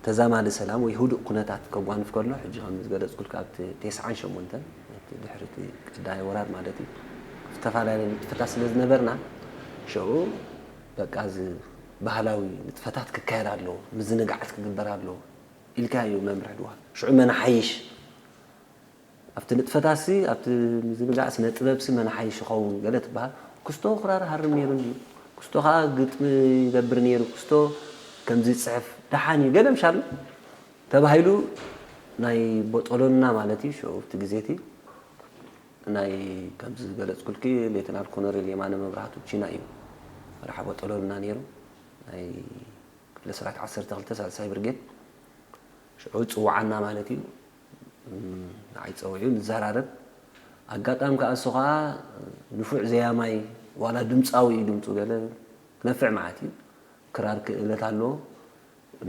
ተዛማዲ ሰላም ወይ ህዱእ ኩነታት ከጓንፍ ከሎ፣ ሕጂ ከም ዝገለጽኩልካ ኣብቲ ተስዓን ሸሞንተን፣ እቲ ድሕሪ እቲ ቀዳማይ ወራር ማለት እዩ፣ ዝተፈላለየ ንጥፈታት ስለ ዝነበርና፣ ሽዑ በቃ እዚ ባህላዊ ንጥፈታት ክካየድ ኣለዎ፣ ምዝንጋዓት ክግበር ኣለዎ ኢልካ እዩ መምርሒ ድዋ። ሽዑ መናሓይሽ ኣብቲ ንጥፈታትሲ፣ ኣብቲ ምዝንጋዕ ስነ ጥበብሲ መናሓይሽ ይኸውን ገለ ትበሃል። ክስቶ ክራር ሃርም ነይሩ እንድዩ፣ ክስቶ ከዓ ግጥሚ ይገብር ነይሩ፣ ክስቶ ከምዚ ይፅሕፍ ደሓን እዩ ገለ ምሻሉ ተባሂሉ ናይ ቦጦሎና ማለት እዩ። ሽዑ ኣብቲ ግዜ እቲ ናይ ከምዚ ዝገለፅኩልኪ ሌተናል ኮነሬል የማነ መብራህቱ ቺና እዩ መራሒ ቦጦሎና ነይሩ፣ ናይ ክፍለ ሰራዊት ዓሰርተ ክልተ ሳልሳይ ብርጌድ። ሽዑ ፅውዓና ማለት እዩ። እም፣ ንዓይ ፀዊዑ ንዘራረብ። ኣጋጣሚ ከዓ እሱ ከዓ ንፉዕ ዘያማይ ዋላ ድምፃዊ እዩ፣ ድምፁ ገለ ክነፍዕ መዓት እዩ። ክራር ክእለት ኣለዎ።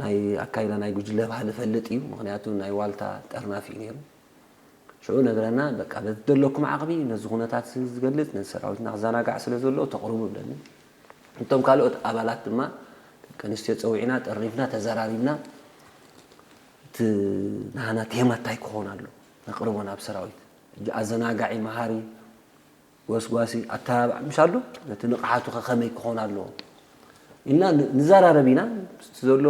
ናይ ኣካይዳ ናይ ጉጅለ ባህሊ ፈልጥ እዩ፣ ምኽንያቱ ናይ ዋልታ ጠርናፊ እዩ ነይሩ። ሽዑ ነግረና፣ በቃ በቲ ዘለኩም ዓቕሚ ነዚ ኩነታት ዝገልፅ፣ ነዚ ሰራዊትና ክዘናጋዕ ስለ ዘለዎ ተቕርቡ ብለኒ። እቶም ካልኦት ኣባላት ድማ ደቂ ኣንስትዮ ፀዊዕና፣ ጠርኒፍና፣ ተዘራሪብና፣ እቲ ናህና ቴማ እንታይ ክኾን ኣሎ ነቕርቦ ናብ ሰራዊት። ሕጂ ኣዘናጋዒ፣ መሃሪ፣ ጎስጓሲ፣ ኣተባባዕ ምሽ ኣሎ፣ ነቲ ንቕሓቱ ከ ከመይ ክኾን ኣለዎ ኢልና ን-፣ ንዘራረብ ኢና። ምስቲ ዘሎ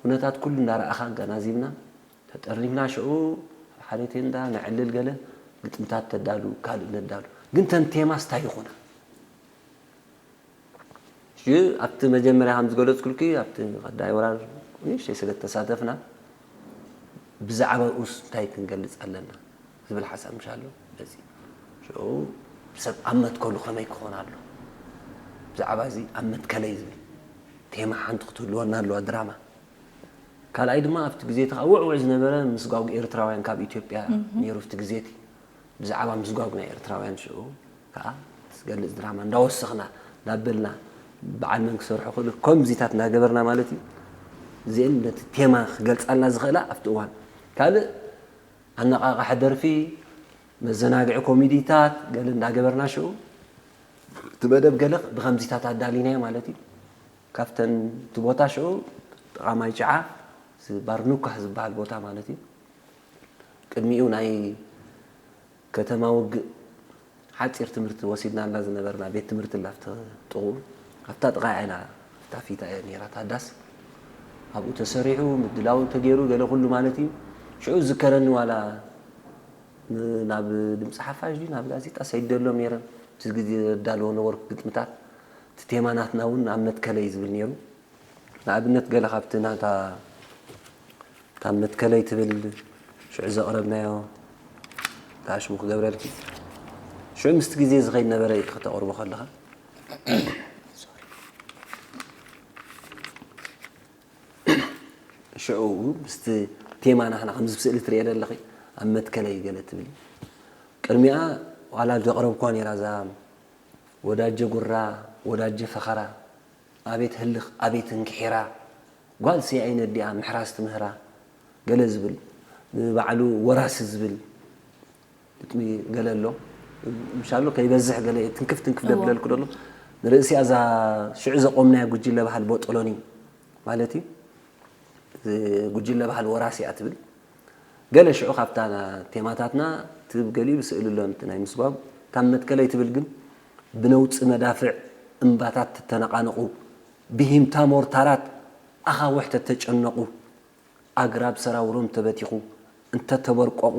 ኩነታት ኩሉ እንዳረኣኻ ኣገናዚብና፣ ተጠርኒፍና ሽዑ ኣብ ሓደ ቴንዳ ነዕልል፣ ገለ ግጥምታት ተዳሉ፣ ካልእ ነዳሉ። ግን ተን ቴማስ እንታይ ይኹና? ሽዑ ኣብቲ መጀመርያ ከም ዝገለጽኩልኪ ኣብቲ ቀዳማይ ወራር ንእሽተይ ስለ እተሳተፍና ብዛዕባኡስ እንታይ ክንገልጽ ኣለና ዝብል ሓሳብ ምሽ ኣሎ። በዚ ሽዑ ሰብ ኣብ መትከሉ ከመይ ክኾን ኣሎ ብዛዕባ እዚ ኣብ መትከለይ ዝብል ቴማ ሓንቲ ክትህልወና ኣለዋ ድራማ። ካልኣይ ድማ ኣብቲ ግዜ እቲ ከዓ ውዕውዕ ዝነበረ ምስጓጉ ኤርትራውያን ካብ ኢትዮጵያ ነይሩ። ኣብቲ ግዜ እቲ ብዛዕባ ምስጓጉ ናይ ኤርትራውያን ሽዑ ከዓ ዝገልጽ ድራማ እንዳወሰኽና እንዳበልና በዓል መን ክሰርሖ ክእሉ ከምዚታት እንዳገበርና ማለት እዩ። እዚአን ነቲ ቴማ ክገልጻልና ዝኽእላ ኣብቲ እዋን ካልእ ኣነቓቓሒ ደርፊ፣ መዘናግዒ ኮሚዲታት ገለ እንዳገበርና ሽዑ እቲ መደብ ገለ ብኸምዚታት ኣዳሊናዮ ማለት እዩ። ካብተን እቲ ቦታ ሽዑ ጥቓ ማይ ጭዓ እዚ ባርኑካህ ዝበሃል ቦታ ማለት እዩ። ቅድሚኡ ናይ ከተማ ውግእ ሓፂር ትምህርቲ ወሲድናላ ዝነበርና ቤት ትምህርቲ ኣላ ኣብቲ ጥቕኡ፣ ኣብታ ጥቓ እያ ኢላ ኣብታ ፊታ እያ ነይራ እታ ዳስ። ኣብኡ ተሰሪሑ ምድላው ተገይሩ ገለ ኩሉ ማለት እዩ። ሽዑ ዝከረኒ ዋላ ን-፣ ናብ ድምፂ ሓፋሽ ድዩ ናብ ጋዜጣ ሰይደሎም ነይረ። እቲ ግዜ ዘዳልዎ ነበርኩ ግጥምታት። እቲ ቴማ ናትና እውን ኣብ መትከለይ ዝብል ነይሩ። ንኣብነት ገለ ካብቲ ናታ ካብ መትከለይ ትብል ሽዑ ዘቕረብናዮ ተኣሽሙ ክገብረልኪ። ሽዑ ምስቲ ግዜ ዝኸይድ ነበረ እዩ ከተቕርቦ ከለኻ። ሽዑ ምስቲ ቴማ ናህና ከምዚ ብስእሊ ትርእየ ዘለኺ ኣብ መትከለይ ገለ ትብል። ቅድሚኣ ዋላ ዘቕረብኳ ነይራ እዛ ወዳጀ ጉራ፣ ወዳጀ ፈኸራ፣ ኣቤት ህልኽ፣ ኣቤት እንክሒራ፣ ጓል ሲያይ ነዲኣ ምሕራስ ትምህራ፣ ገለ ዝብል፣ ንባዕሉ ወራሲ ዝብል ግጥሚ ገለ ኣሎ። ምሻሎ ከይበዝሕ ገለ እየ ትንክፍ ትንክፍ እዎ። ደብለልኩ ደሎ። ንርእሲ እዛ ሽዑ ዘቆምናያ ጉጅለ ባህል ቦጦሎኒ ማለት እዩ። እዚ ጉጅለ ባህል ወራሲ እያ ትብል። ገለ ሽዑ ካብታ ቴማታትና ትብ ገሊኡ ብስእሊ ኣሎ፣ እቲ ናይ ምስጓም። ካብ መትከለይ ትብል ግን፣ ብነውጺ መዳፍዕ እምባታት ተተነቓነቑ፣ ብሂምታ ሞርታራት ኣኻውሕ ተተጨነቑ፣ ኣግራብ ሰራውሮም ተበቲኹ እንተተበርቆቑ፣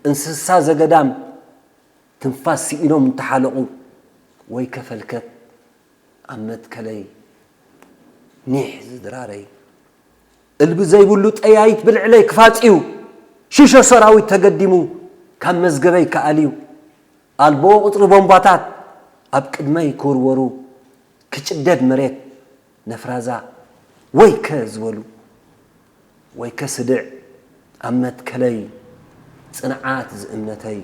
እንስሳ ዘገዳም ትንፋስ ስኢኖም እንተሓለቑ፣ ወይ ከፈልከት ኣብ መትከለይ ኒሕ ዝድራረይ፣ እልቢ ዘይብሉ ጠያይት ብልዕለይ ክፋጽዩ፣ ሽሾ ሰራዊት ተገዲሙ ካብ መዝገበይ ክኣልዩ፣ ኣልቦ ቁጽሪ ቦምባታት ኣብ ቅድመይ ክውርወሩ፣ ክጭደድ መሬት ነፍራዛ ወይከ ዝበሉ፣ ወይከ ስድዕ ኣብ መትከለይ ጽንዓት ዝእምነተይ፣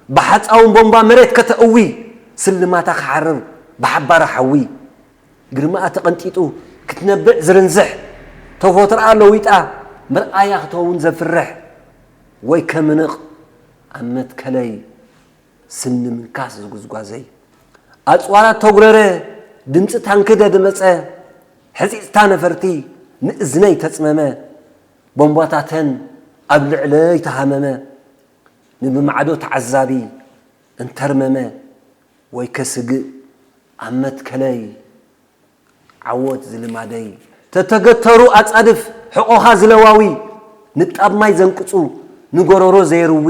ብሓጻውን ቦምባ መሬት ከተእዊ ስልማታ ክሓርር፣ ብሓባር ሓዊ ግርማኣ ተቐንጢጡ ክትነብዕ ዝርንዝሕ፣ ተፈጥሮኣ ለዊጣ መርኣያ ክትኸውን ዘፍርሕ፣ ወይ ከምንቕ ኣብ መትከለይ ስኒ ምንካስ ዝጉዝጓዘይ፣ ኣጽዋራት ተጉረረ፣ ድምጺ ታንኪ ደድመጸ፣ ሕጺጽታ ነፈርቲ ንእዝነይ ተጽመመ፣ ቦምባታተን ኣብ ልዕለይ ተሃመመ፣ ንብማዕዶ ተዓዛቢ እንተርመመ፣ ወይ ከስግእ ኣብ መትከለይ ዓወት ዝልማደይ። ተተገተሩ ኣጻድፍ ሕቖኻ ዝለዋዊ፣ ንጣብ ማይ ዘንቅጹ ንጎረሮ ዘየርዊ፣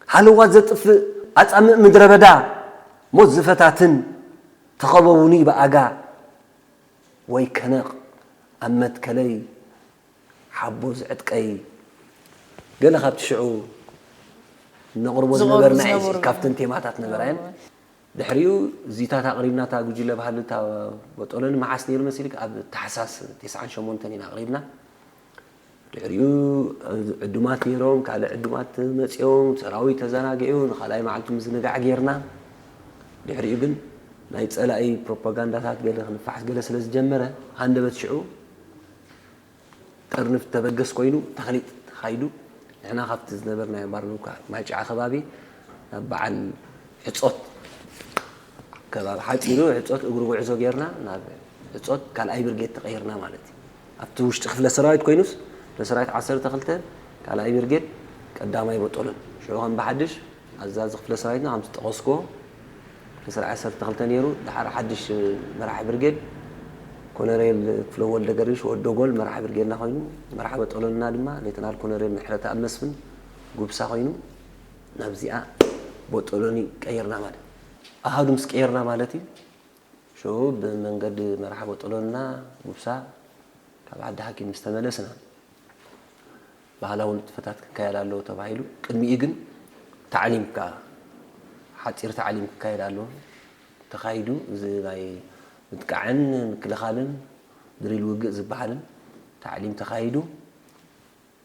ሃለዋት ዘጥፍእ ኣጻምእ ምድረ በዳ፣ ሞት ዝፈታትን ተኸበቡኒ ብኣጋ፣ ወይ ከነቕ ኣብ መትከለይ ሓቦ ዝዕጥቀይ። ገለ ካብቲ ሽዑ ነቕርቦ ዝቐርቡ ዝነበርና እዩ። ዝነበሩ። ካብተን ቴማታት ነበራ እየን። ድሕሪኡ እዚታት ኣቕሪብና፣ እታ ጉጅለ ባህሊ እታ ቦጦሎኒ መዓስ ነይሩ መሲልክ? ኣብ ታሕሳስ ተስዓን ሸሞንተን ኢና ኣቕሪብና። ድሕሪኡ ዕዱማት ነይሮም፣ ካልእ ዕዱማት መጺኦም፣ ሰራዊት ተዘናጊዑ፣ ንኻልኣይ መዓልቲ ምዝንጋዕ ጌርና። ድሕሪኡ ግን ናይ ጸላኢ ፕሮፓጋንዳታት ገለ ክንፋሕስ ገለ ስለ ዝጀመረ፣ ሃንደበት ሽዑ ጥርንፍ ተበገስ ኮይኑ ተኽሊጥ ተኻይዱ። ንሕና ካብቲ ዝነበርናዮ ማርኑካ ማይጨዓ ከባቢ ናብ በዓል ሕጾት ከባቢ ሓጺሩ ሕጾት እግሪ ጉዕዞ ጌርና ናብ ሕጾት ካልኣይ ብርጌድ ተቐይርና ማለት እዩ። ኣብቲ ውሽጢ ክፍለ ሰራዊት ኮይኑስ ክፍለ ሰራዊት ዓሰርተ ክልተ ካልኣይ ብርጌድ ቀዳማይ ቦጦሎን ሽዑ ከም ብሓድሽ ኣዛዚ ክፍለ ሰራዊትና ከም ዝጠቐስኩዎ ክፍለ ሰራዊት ዓሰርተ ክልተ ነይሩ። ድሓር ሓድሽ መራሒ ብርጌድ ኮሎኔል ክፍለ ወልደ ገርግሽ ወዲ ጎል መራሒ ብርጌድና ኮይኑ፣ መራሒ ቦጦሎንና ድማ ሌተናል ኮሎኔል ምሕረተኣብ መስፍን ጉብሳ ኮይኑ፣ ናብዚኣ ቦጦሎኒ ቀይርና ማለት እዩ። ኣሃዱ ምስ ቀየርና ማለት እዩ። ሽዑ ብመንገዲ መራሒ ቦጦሎንና ጉብሳ ካብ ዓዲ ሓኪም ምስ ተመለስና፣ ባህላዊ ንጥፈታት ክካየድ ኣለዎ ተባሂሉ። ቅድሚኡ ግን ታዕሊም ከኣ ሓጺር ታዕሊም ክካየድ ኣለዎ ተኻይዱ። እዚ ናይ ምጥቃዕን ምክልኻልን ድሪል ውግእ ዝበሃልን ታዕሊም ተኻይዱ።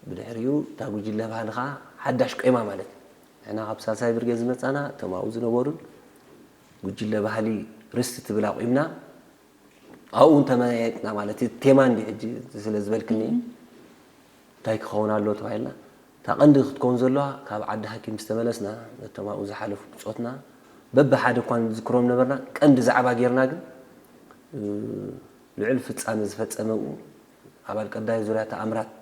ብድሕሪኡ እታ ጉጅለ ባህሊ ከኣ ሓዳሽ ቆይማ ማለት እዩ። ንሕና ካብ ሳልሳይ ብርጌድ ዝመጻና እቶም ኣብኡ ዝነበሩን ጉጅለ ባህሊ ርስቲ ትብል ኣቑምና። ኣብኡ እውን ተመያየጥና ማለት እዩ። ቴማ እንዲ ሕጂ ስለ ዝበልክኒ እንታይ ክኸውን ኣለዎ ተባሂልና፣ እታ ቀንዲ ክትከውን ዘለዋ ካብ ዓዲ ሓኪም ምስ ተመለስና ነቶም ኣብኡ ዝሓለፉ ብጾትና በብሓደ እኳ ንዝክሮም ነበርና፣ ቀንዲ ዛዕባ ጌርና ግን፣ እ፣ ልዑል ፍጻመ ዝፈጸመ ኣባል ቀዳይ ዙርያ ተኣምራት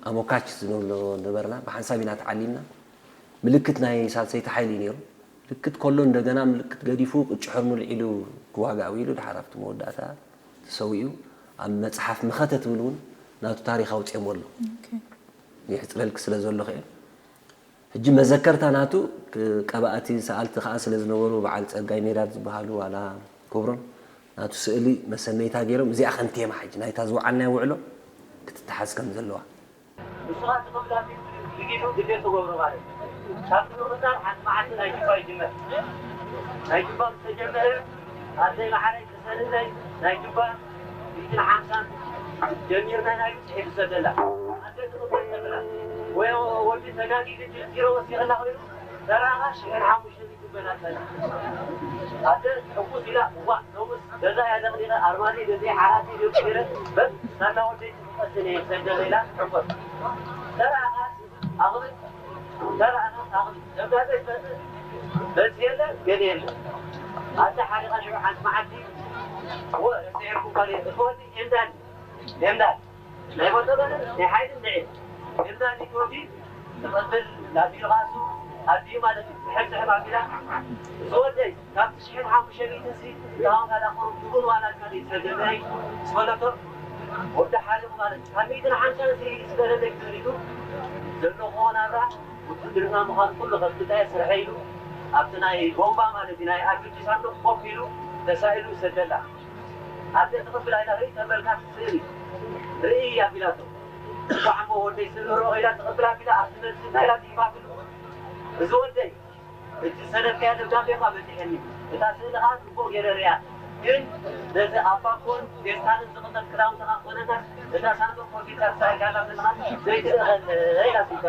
ኣሞካች ዝንብሎ ነበርና። ብሓንሳብ ኢና ተዓሊምና። ምልክት ናይ ሳልሰይቲ ሓይሊ እዩ ነይሩ። ምልክት ከሎ እንደገና ምልክት ገዲፉ ቅጭ ሕርሙ ልዒሉ ክዋጋእ ውዒሉ፣ ድሓር ኣብቲ መወዳእታ ተሰዊኡ። ኣብ መጽሓፍ መኸተ ትብል እውን ናቱ ታሪኽ ኣውጺኦሞ ኣሎ። ኦኬ። የሕጽረልክ ስለ ዘለኹ እየ። ሕጂ መዘከርታ ናቱ ክ-፣ ቀባእቲ ሰኣልቲ ከኣ ስለ ዝነበሩ፣ በዓል ጸጋይ ሜዳድ ዝበሃሉ ዋላ ክብሮም ናቱ ስእሊ መሰነይታ ገይሮም፣ እዚኣ ከም ቴማ ሕጂ ናይታ ዝወዓልናዮ ውዕሎ ክትተሓዝ ከም ዘለዋ። ንስኻ ትኽፍላ ፊልም ድጊቱ ግዴ ትገብሮ ማለት እዩ። ካብ ትምቕጻል ሓንቲ መዓልቲ ናይ ጅባ ይጅመር። ናይ ጅባ ምስ ተጀመረ፣ ኣደይ ማዕረይ ተሰንደይ ናይ ጅባ ሚእትን ሓምሳን ጀሚርና ናይ ብጽሒት ዝሰደላ። ኣደ ትቕበል ተብላ። ወይ ወዲ ተጋጊ ግድል ዚሮ ወሲኽላ ኮይኑ፣ ተራኻ ሽሕን ሓሙሽተን ይግበና ኣለ። ኣደ ሕጉስ ኢላ፣ እዋ፣ ሎምስ ገዛ እያ ደቕሊቐ፣ ኣርማድዮ ገዚአ፣ ዓራት ገይረ፣ በል፣ ሳላ ወደይ ትቐስን እየ፣ ሰደለ ኢላ ትሕጎስ። ተራኻ ኣቕብል፣ ተራኻ ኣቕብል። ደብዳቤ በጽ-፣ በጽሒ የለ፣ ገለ የለ። ኣደ ሓሪቓ ሽዑ ሓንቲ መዓልቲ፣ እወ፣ ረሲዐልኩ እኳ ነይረ፣ እቲ ወዲ ኤምዳን፣ ኤምዳን። ናይ ቦጠበንን ናይ ሓይልን ድዒ። ኤምዳን ኢትወዲ፣ ትቐብል፣ ላቢሉ ኻሱ፣ ኣዲኡ ማለት እዩ፣ ዝሕል ዝሕል ኣቢላ። እዚ ወደይ፣ ካብ ትሽሕን ሓሙሽተ ሚእትን ሲ፣ እታ ዋላ ቁሩብ ድቡን ዋላ ካልእ ሰደናይ፣ ስበለቶ፣ ወዲ ሓሪቑ ማለት እዩ። ካብ ሚእትን ሓምሳን ሲ፣ ስደለለይ ክብል ኢሉ፣ ዘለዎ ናብራ፣ ውትድርና ምዃኑ ኩሉ ከፍልጣ እየ ስርሐይ ኢሉ፣ ኣብቲ ናይ ቦምባ ማለት እዩ፣ ናይ ኣርፒጂ ሳንዱቕ ኮፍ ኢሉ፣ ተሳኢሉ ይሰደላ። ኣደ ትቕብል ኣይላ ርኢ ተበልካ ስእሊ ርኢ ኣቢላቶ። እኳ ዓሞ ወደይ ስእሊ ርኦ ኢላ ትቕብል ኣቢላ ኣብቲ መልሲ እንታይ ኢላ ጽሒፋትሉ? እዚ ወደይ፣ እቲ ዝሰደድካያ ደብዳቤ እኳ በጺሐኒ። እታ ስእሊ ኸኣ ጽቡቕ ገይረ ርእያ። ግን ነዚ ኣብ ባኮን ፌስታልን ዝቕመጥ ክዳውንትኻ ኮነታት እታ ሳንዱቕ ኮምፒተር ሳይካላ ዘለኻ ዘይትልእኸለይ ኢላ ሲልካ።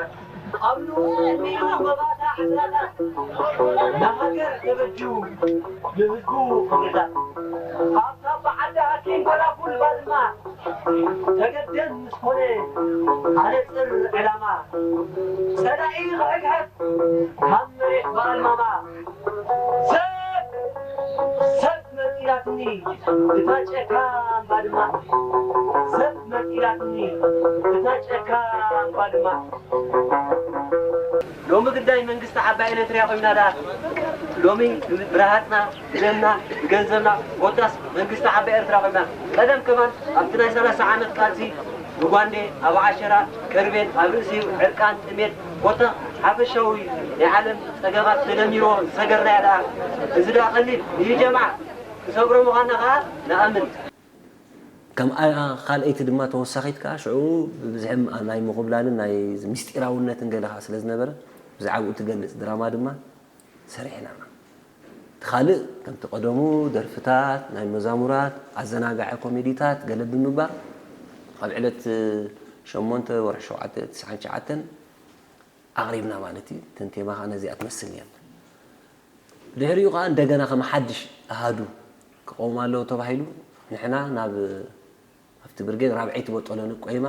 ኣብ ንኡ እኒኣ መባእታ ንሃገር ተበጁ ንህዝቡ ክብርታት ኣብታ ብዓዲ ሃኪም ጎላጉል ባድማ ተገደም ምስ ኮነ ኣነጽር ዕላማ ጸላኢ ክሕግሕግ ካብ መሬት ብኣልማማ ሰብ ሰብ መጺላትኒ እታ ጨካን ባድማ ሰብ መጺላትኒ እታ ጨካን ባድማ ሎሚ ግዳይ መንግስቲ ዓባይ ኤርትርያ ኮይና ደኣ ሎሚ ብረሃጽና ብደምና ብገንዘብና ኮታስ መንግስቲ ዓባይ ኤርትራ ኮይና ቀደም ከማን ኣብቲ ናይ ሰላሳ ዓመት ቃልሲ ብጓንዴ ኣብ ዓሸራ ከርቤን ኣብ ርእሲ ዕርቃን ጥሜት ኮታ ሓፈሻዊ ናይ ዓለም ጸገማት ተደሚርዎ ዝሰገርናያ ደኣ እዚ ደኣ ቀሊል እዩ ጀምዓ ክሰግሮ ምዃንና ከኣ ንኣምን። ከም ካልኣይቲ ድማ ተወሳኺት ከዓ ሽዑ ብብዝሒ ናይ ምቕብላልን ናይ ምስጢራውነትን ገለ ከዓ ስለ ዝነበረ ብዛዕባኡ ትገልፅ ድራማ ድማ ሰሪሕና። እቲ ካልእ ከምቲ ቀደሙ ደርፍታት፣ ናይ መዛሙራት፣ ኣዘናጋዒ ኮሜዲታት ገለ ብምግባር ኣብ ዕለት ሸሞንተ ወርሒ ሸውዓተ ትስዓን ትሽዓተን ኣቕሪብና ማለት እዩ። እተን ቴማ ከዓ ነዚኣ ትመስል እየን። ድሕሪኡ ከዓ እንደገና ከም ሓድሽ ኣሃዱ ክቐውም ኣለዎ ተባሂሉ ንሕና ናብ ኣብቲ ብርጌድ ራብዐይቲ በጦሎኒ ቆይማ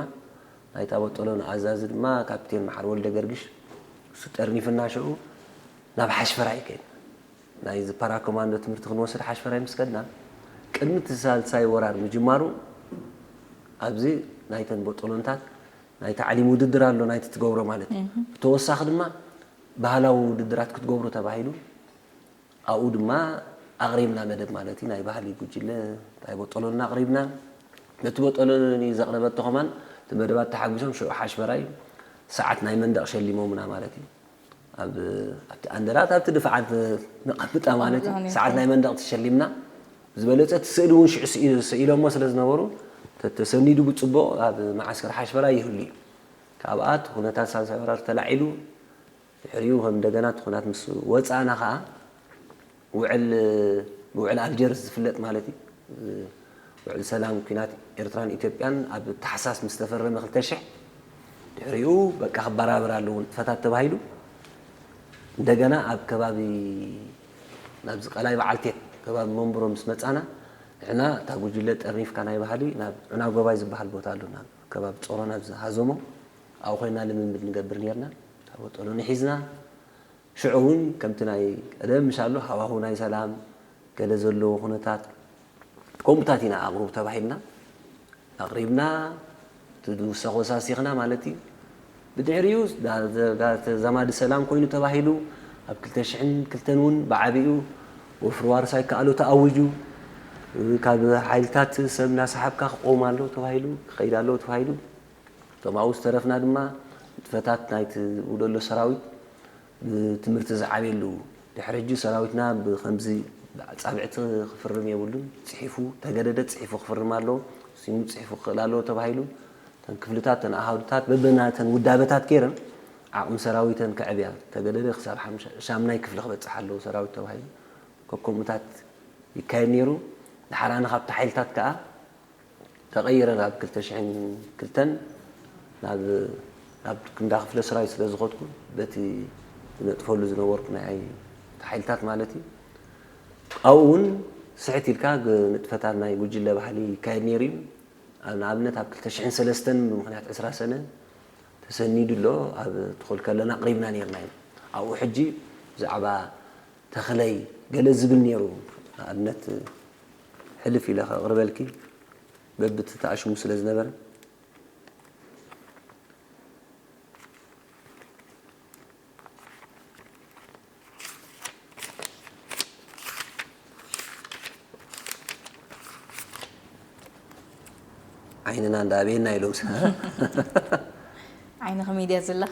ናይታ በጦሎኒ ኣዛዚ ድማ ካፕቴን መሓር ወልደ ገርግሽ እሱ ጠርኒፍና ሽዑ ናብ ሓሽፈራይ ከይድና ናይ ፓራኮማንዶ ትምህርቲ ክንወስድ ሓሽፈራይ ምስ ከድና ቅድሚ እቲ ሳልሳይ ወራር ምጅማሩ ኣብዚ ናይተን በጦሎንታት ናይ ታዕሊም ውድድር ኣሎ ናይቲ ትገብሮ ማለት እዩ። ብተወሳኺ ድማ ባህላዊ ውድድራት ክትገብሩ ተባሂሉ ኣብኡ ድማ ኣቕሪብና መደብ ማለት እዩ ናይ ባህሊ ጉጅለ እንታይ በጦሎና ኣቕሪብና ነቲ በጦሎኒ ዘቕረበቶ ከማን እቲ መደባት ተሓጒሶም ሽዑ ሓሽፈራይ ሰዓት ናይ መንደቕ ሸሊሞምና ማለት እዩ። ኣብ ኣብቲ ኣንደራት ኣብቲ ድፍዓት ነቐምጣ ማለት እዩ። ሰዓት ናይ መንደቕ ተሸሊምና ዝበለጸ እቲ ስእሊ እውን ሽዑ ስኢሎሞ ስለ ዝነበሩ ተተሰኒዱ ብፅቡቕ ኣብ መዓስከር ሓሽፈራ ይህሉ እዩ። ካብኣ እቲ ኩነታት ሳልሳይ ወራር ተላዒሉ ድሕሪኡ ከም እንደገና እቲ ኩናት ምስ ወፃእና ከዓ ውዕል ብውዕል ኣልጀርስ ዝፍለጥ ማለት እዩ። ውዕል ሰላም ኩናት ኤርትራን ኢትዮጵያን ኣብ ታሕሳስ ምስ ተፈረመ ክልተ ሽሕ ድሕሪኡ በቃ ክበራበር ኣለዎ ንጥፈታት ተባሂሉ እንደገና ኣብ ከባቢ ናብዚ ቀላይ በዓልቴት ከባቢ መንብሮ ምስ መፃና ንሕና እታ ጉጅለ ጠርኒፍካ ናይ ባህሊ ናብ ዑናጎባይ ዝበሃል ቦታ ኣሎ ናብ ከባቢ ጾሮና ኣብዚ ሃዞሞ ኣብኡ ኮይና ልምምድ ንገብር ነርና። እታ ቦጦሎኒ ሒዝና ሽዑ እውን ከምቲ ናይ ቀደም ምሻሎ ሃዋሁ ናይ ሰላም ገለ ዘለዎ ኩነታት ከምኡታት ኢና ኣቕርቡ ተባሂልና ኣቕሪብና እቲ ዝውሰኽ ወሳሲኽና ማለት እዩ። ብድሕሪኡ ዘማዲ ሰላም ኮይኑ ተባሂሉ ኣብ ክልተ ሽሕን ክልተን እውን ብዓቢኡ ወፍሪ ዋርሳይ ከኣሎ ተኣዊጁ ካብ ሓይልታት ሰብ እናሰሓብካ ክቆም ኣሎ ተባሂሉ ክኸይድ ኣለዎ ተባሂሉ እቶም ኣብኡ ዝተረፍና ድማ ንጥፈታት ናይቲ ዝብኡ ዘሎ ሰራዊት ብትምህርቲ ዝዓብየሉ ድሕሪ ሕጂ ሰራዊትና ብከምዚ ኣጻብዕቲ ክፍርም የብሉን፣ ጽሒፉ ተገደደ ጽሒፉ ክፍርም ኣለዎ፣ ሲሙ ጽሒፉ ክኽእል ኣለዎ ተባሂሉ እተን ክፍልታት እተን ኣሃዱታት በበናተን ውዳበታት ገይረን ዓቕሚ ሰራዊተን ከዕብያ ተገደደ ክሳብ ሻምናይ ክፍሊ ክበጽሕ ኣለዎ ሰራዊት ተባሂሉ ከከምኡታት ይካየድ ነይሩ። ድሓር ኣነ ካብቲ ሓይልታት ከኣ ተቐይረ ናብ ክልተ ሽሕን ክልተን ናብ ናብ ክንዳ ክፍለ ስራይ ስለ ዝኸድኩ በቲ ዝነጥፈሉ ዝነበርኩ ናይ ሓይልታት ማለት እዩ ኣብኡ እውን ስሕት ኢልካ ንጥፈታት ናይ ጉጅለ ባህሊ ይካየድ ነይሩ እዩ ንኣብነት ኣብ ክልተ ሽሕን ሰለስተን ብምክንያት ዕስራ ሰነ ተሰኒዱ ኣሎ ኣብ ትኾል ከለና ኣቕሪብና ነርና እዩ ኣብኡ ሕጂ ብዛዕባ ተኽለይ ገለ ዝብል ነይሩ ንኣብነት ሕልፍ ኢለ ከቕርበልኪ በብቲ ተኣሽሙ ስለ ዝነበረ ዓይንና እንዳኣበየና ኢሎም ዓይኒ ከመይ ድያ ዘላ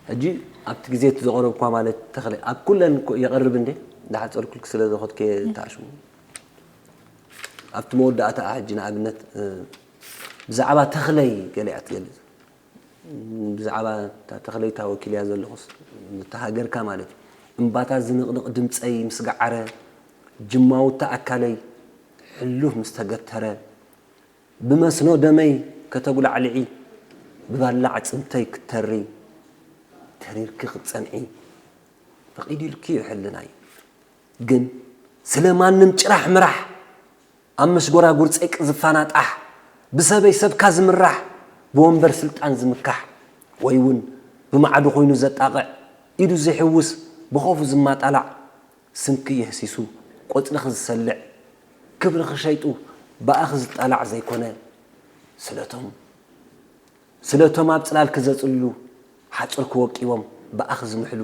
ሕጂ ኣብቲ ግዜ እቲ ዘቐረብኳ ማለት ተኽለ ኣብ ኩለን የቐርብ እንደ እንዳሓፀርኩልክ ስለ ዘኸድከ ተኣሽሙ ኣብቲ መወዳእታ ሕጂ ንኣብነት ብዛዕባ ተኽለይ ገለ እያ ትገልጽ። ብዛዕባ እታ ተኽለይ እታ ወኪለያ ዘለኹስ ነታ ሃገርካ ማለት እዩ። እምባታት ዝንቕንቕ ድምጸይ ምስ ገዓረ፣ ጅማውታ ኣካለይ ሕሉፍ ምስ ተገተረ፣ ብመስኖ ደመይ ከተጉላዕልዒ፣ ብባላ ኣዕጽምተይ ክትተሪ፣ ተሪርኪ ክትጸንዒ ፈቒዱልኪ እዩ ሕልናይ። ግን ስለ ማንም ጭራሕ ምራሕ ኣብ መሽጎራጉር ጸይቂ ዝፋናጣሕ፣ ብሰበይ ሰብካ ዝምራሕ፣ ብወንበር ስልጣን ዝምካሕ፣ ወይ እውን ብማዕዶ ኮይኑ ዘጣቕዕ፣ ኢዱ ዘይሕውስ ብኸፉ ዝማጣላዕ፣ ስምኪ የህሲሱ ቆጽልኺ ዝሰልዕ፣ ክብርኺ ሸይጡ ብኣኺ ዝጣላዕ ዘይኮነ፣ ስለቶም ስለቶም ኣብ ጽላልኪ ዘጽልሉ፣ ሓጹር ክወቂቦም ብኣኺ ዝምሕሉ፣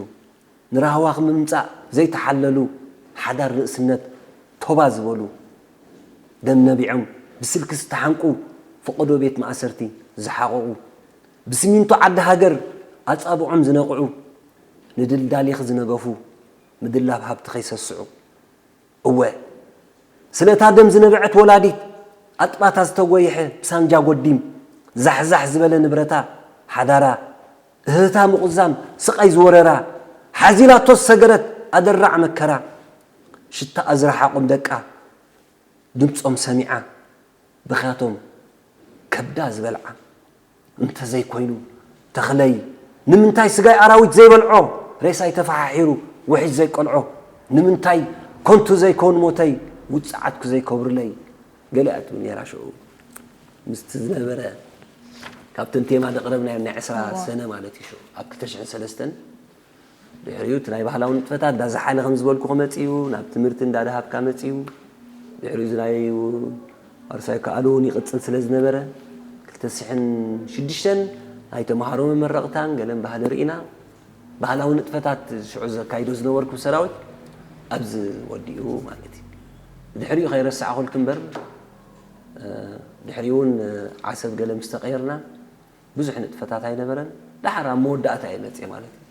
ንራህዋኺ ምምጻእ ዘይተሓለሉ፣ ሓዳር ንእስነት ቶባ ዝበሉ፣ ደም ነቢዖም ብስልኪ ዝተሓንቁ፣ ፈቐዶ ቤት ማእሰርቲ ዝሓቐቑ፣ ብስሚንቶ ዓዲ ሃገር ኣጻብዖም ዝነቕዑ፣ ንድልዳሊኺ ዝነገፉ፣ ምድላብ ሃብቲ ከይሰስዑ። እወ፣ ስለታ ደም ዝነበዐት ወላዲት፣ ኣጥባታ ዝተጎይሐ ብሳንጃ ጎዲም፣ ዛሕዛሕ ዝበለ ንብረታ፣ ሓዳራ፣ እህታ ምቑዛም ስቓይ ዝወረራ፣ ሓዚላቶ ዝሰገረት ኣደራዕ መከራ፣ ሽታኣ ዝረሓቖም ደቃ፣ ድምጾም ሰሚዓ፣ ብኽያቶም ከብዳ ዝበልዓ። እንተዘይኮይኑ፣ ተኽለይ፣ ንምንታይ ስጋይ ኣራዊት ዘይበልዖ፣ ሬሳይ ተፈሓሒሩ ውሒጅ ዘይቀልዖ፣ ንምንታይ ኮንቱ ዘይከውን ሞተይ፣ ውጽዓትኩ ዘይከብርለይ፣ ገለ እያ ትብል ነይራ ሽዑ። ምስቲ ዝነበረ፣ ካብተን ቴማ ዘቕረብናዮ ናይ ዕስራ እዋ። ሰነ ማለት እዩ ሽዑ፣ ኣብ ክልተ ሽሕን ሰለስተን ድሕሪኡ እቲ ናይ ባህላዊ ንጥፈታት እንዳዘሓለ ከም ዝበልኩ ክመጽእ እዩ፣ ናብ ትምህርቲ እንዳደሃብካ መጽእ እዩ። ድሕሪኡ እዚ ናይ ዋርሳይ ከኣሉ እውን ይቕጽል ስለ ዝነበረ፣ ክልተ ሽሕን ሽዱሽተን ናይ ተምሃሮ መመረቕታን ገለን ባህሊ ርኢና፣ ባህላዊ ንጥፈታት ሽዑ ዘካይዶ ዝነበርኩ ሰራዊት ኣብዚ ወዲኡ ማለት እዩ። ብድሕሪኡ ከይረሳዕኹልኪ እምበር፣ እ፣ ድሕሪኡ እውን፣ እ፣ ዓሰብ ገለ ምስ ተቐየርና፣ ብዙሕ ንጥፈታት ኣይነበረን። ደሓር ኣብ መወዳእታ እየ መፅየ ማለት እዩ።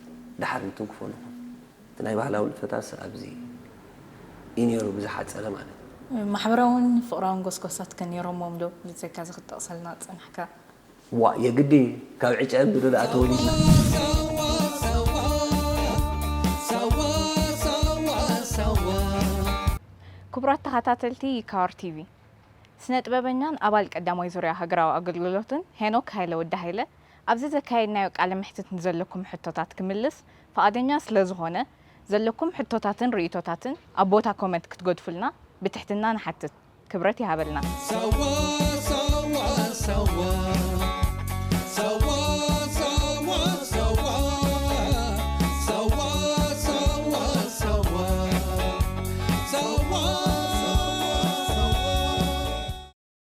ደሓር ንትንክፎ ንኾን። እቲ ናይ ባህላዊ ንጥፈታትስ ኣብዚ እዩ ነይሩ ብዝሓፀረ ማለት እዩ። ማሕበራውን ፍቕራውን ጎስጓሳት ከ ነይሮሞም ዶ? ብዘይካዚ ክትጠቕሰልና ዝጸናሕካ። ዋ፣ የግዲ ካብ ዕጨ እምኒ ዶ ደኣ ተወሊድና? ክቡራት ተኸታተልቲ ይካወር ቲቪ፣ ስነ ጥበበኛን ኣባል ቀዳማይ ዙርያ ሃገራዊ ኣገልግሎትን ሄኖክ ሃይለ ወዲ ሃይለ፣ ኣብዚ ዘካየድናዮ ቃለ መሕትት ንዘለኩም ሕቶታት ክምልስ ፍቓደኛ ስለ ዝኾነ፣ ዘለኩም ሕቶታትን ርእይቶታትን ኣብ ቦታ ኮመንት ክትገድፉልና ብትሕትና ንሓትት። ክብረት ይሃበልና።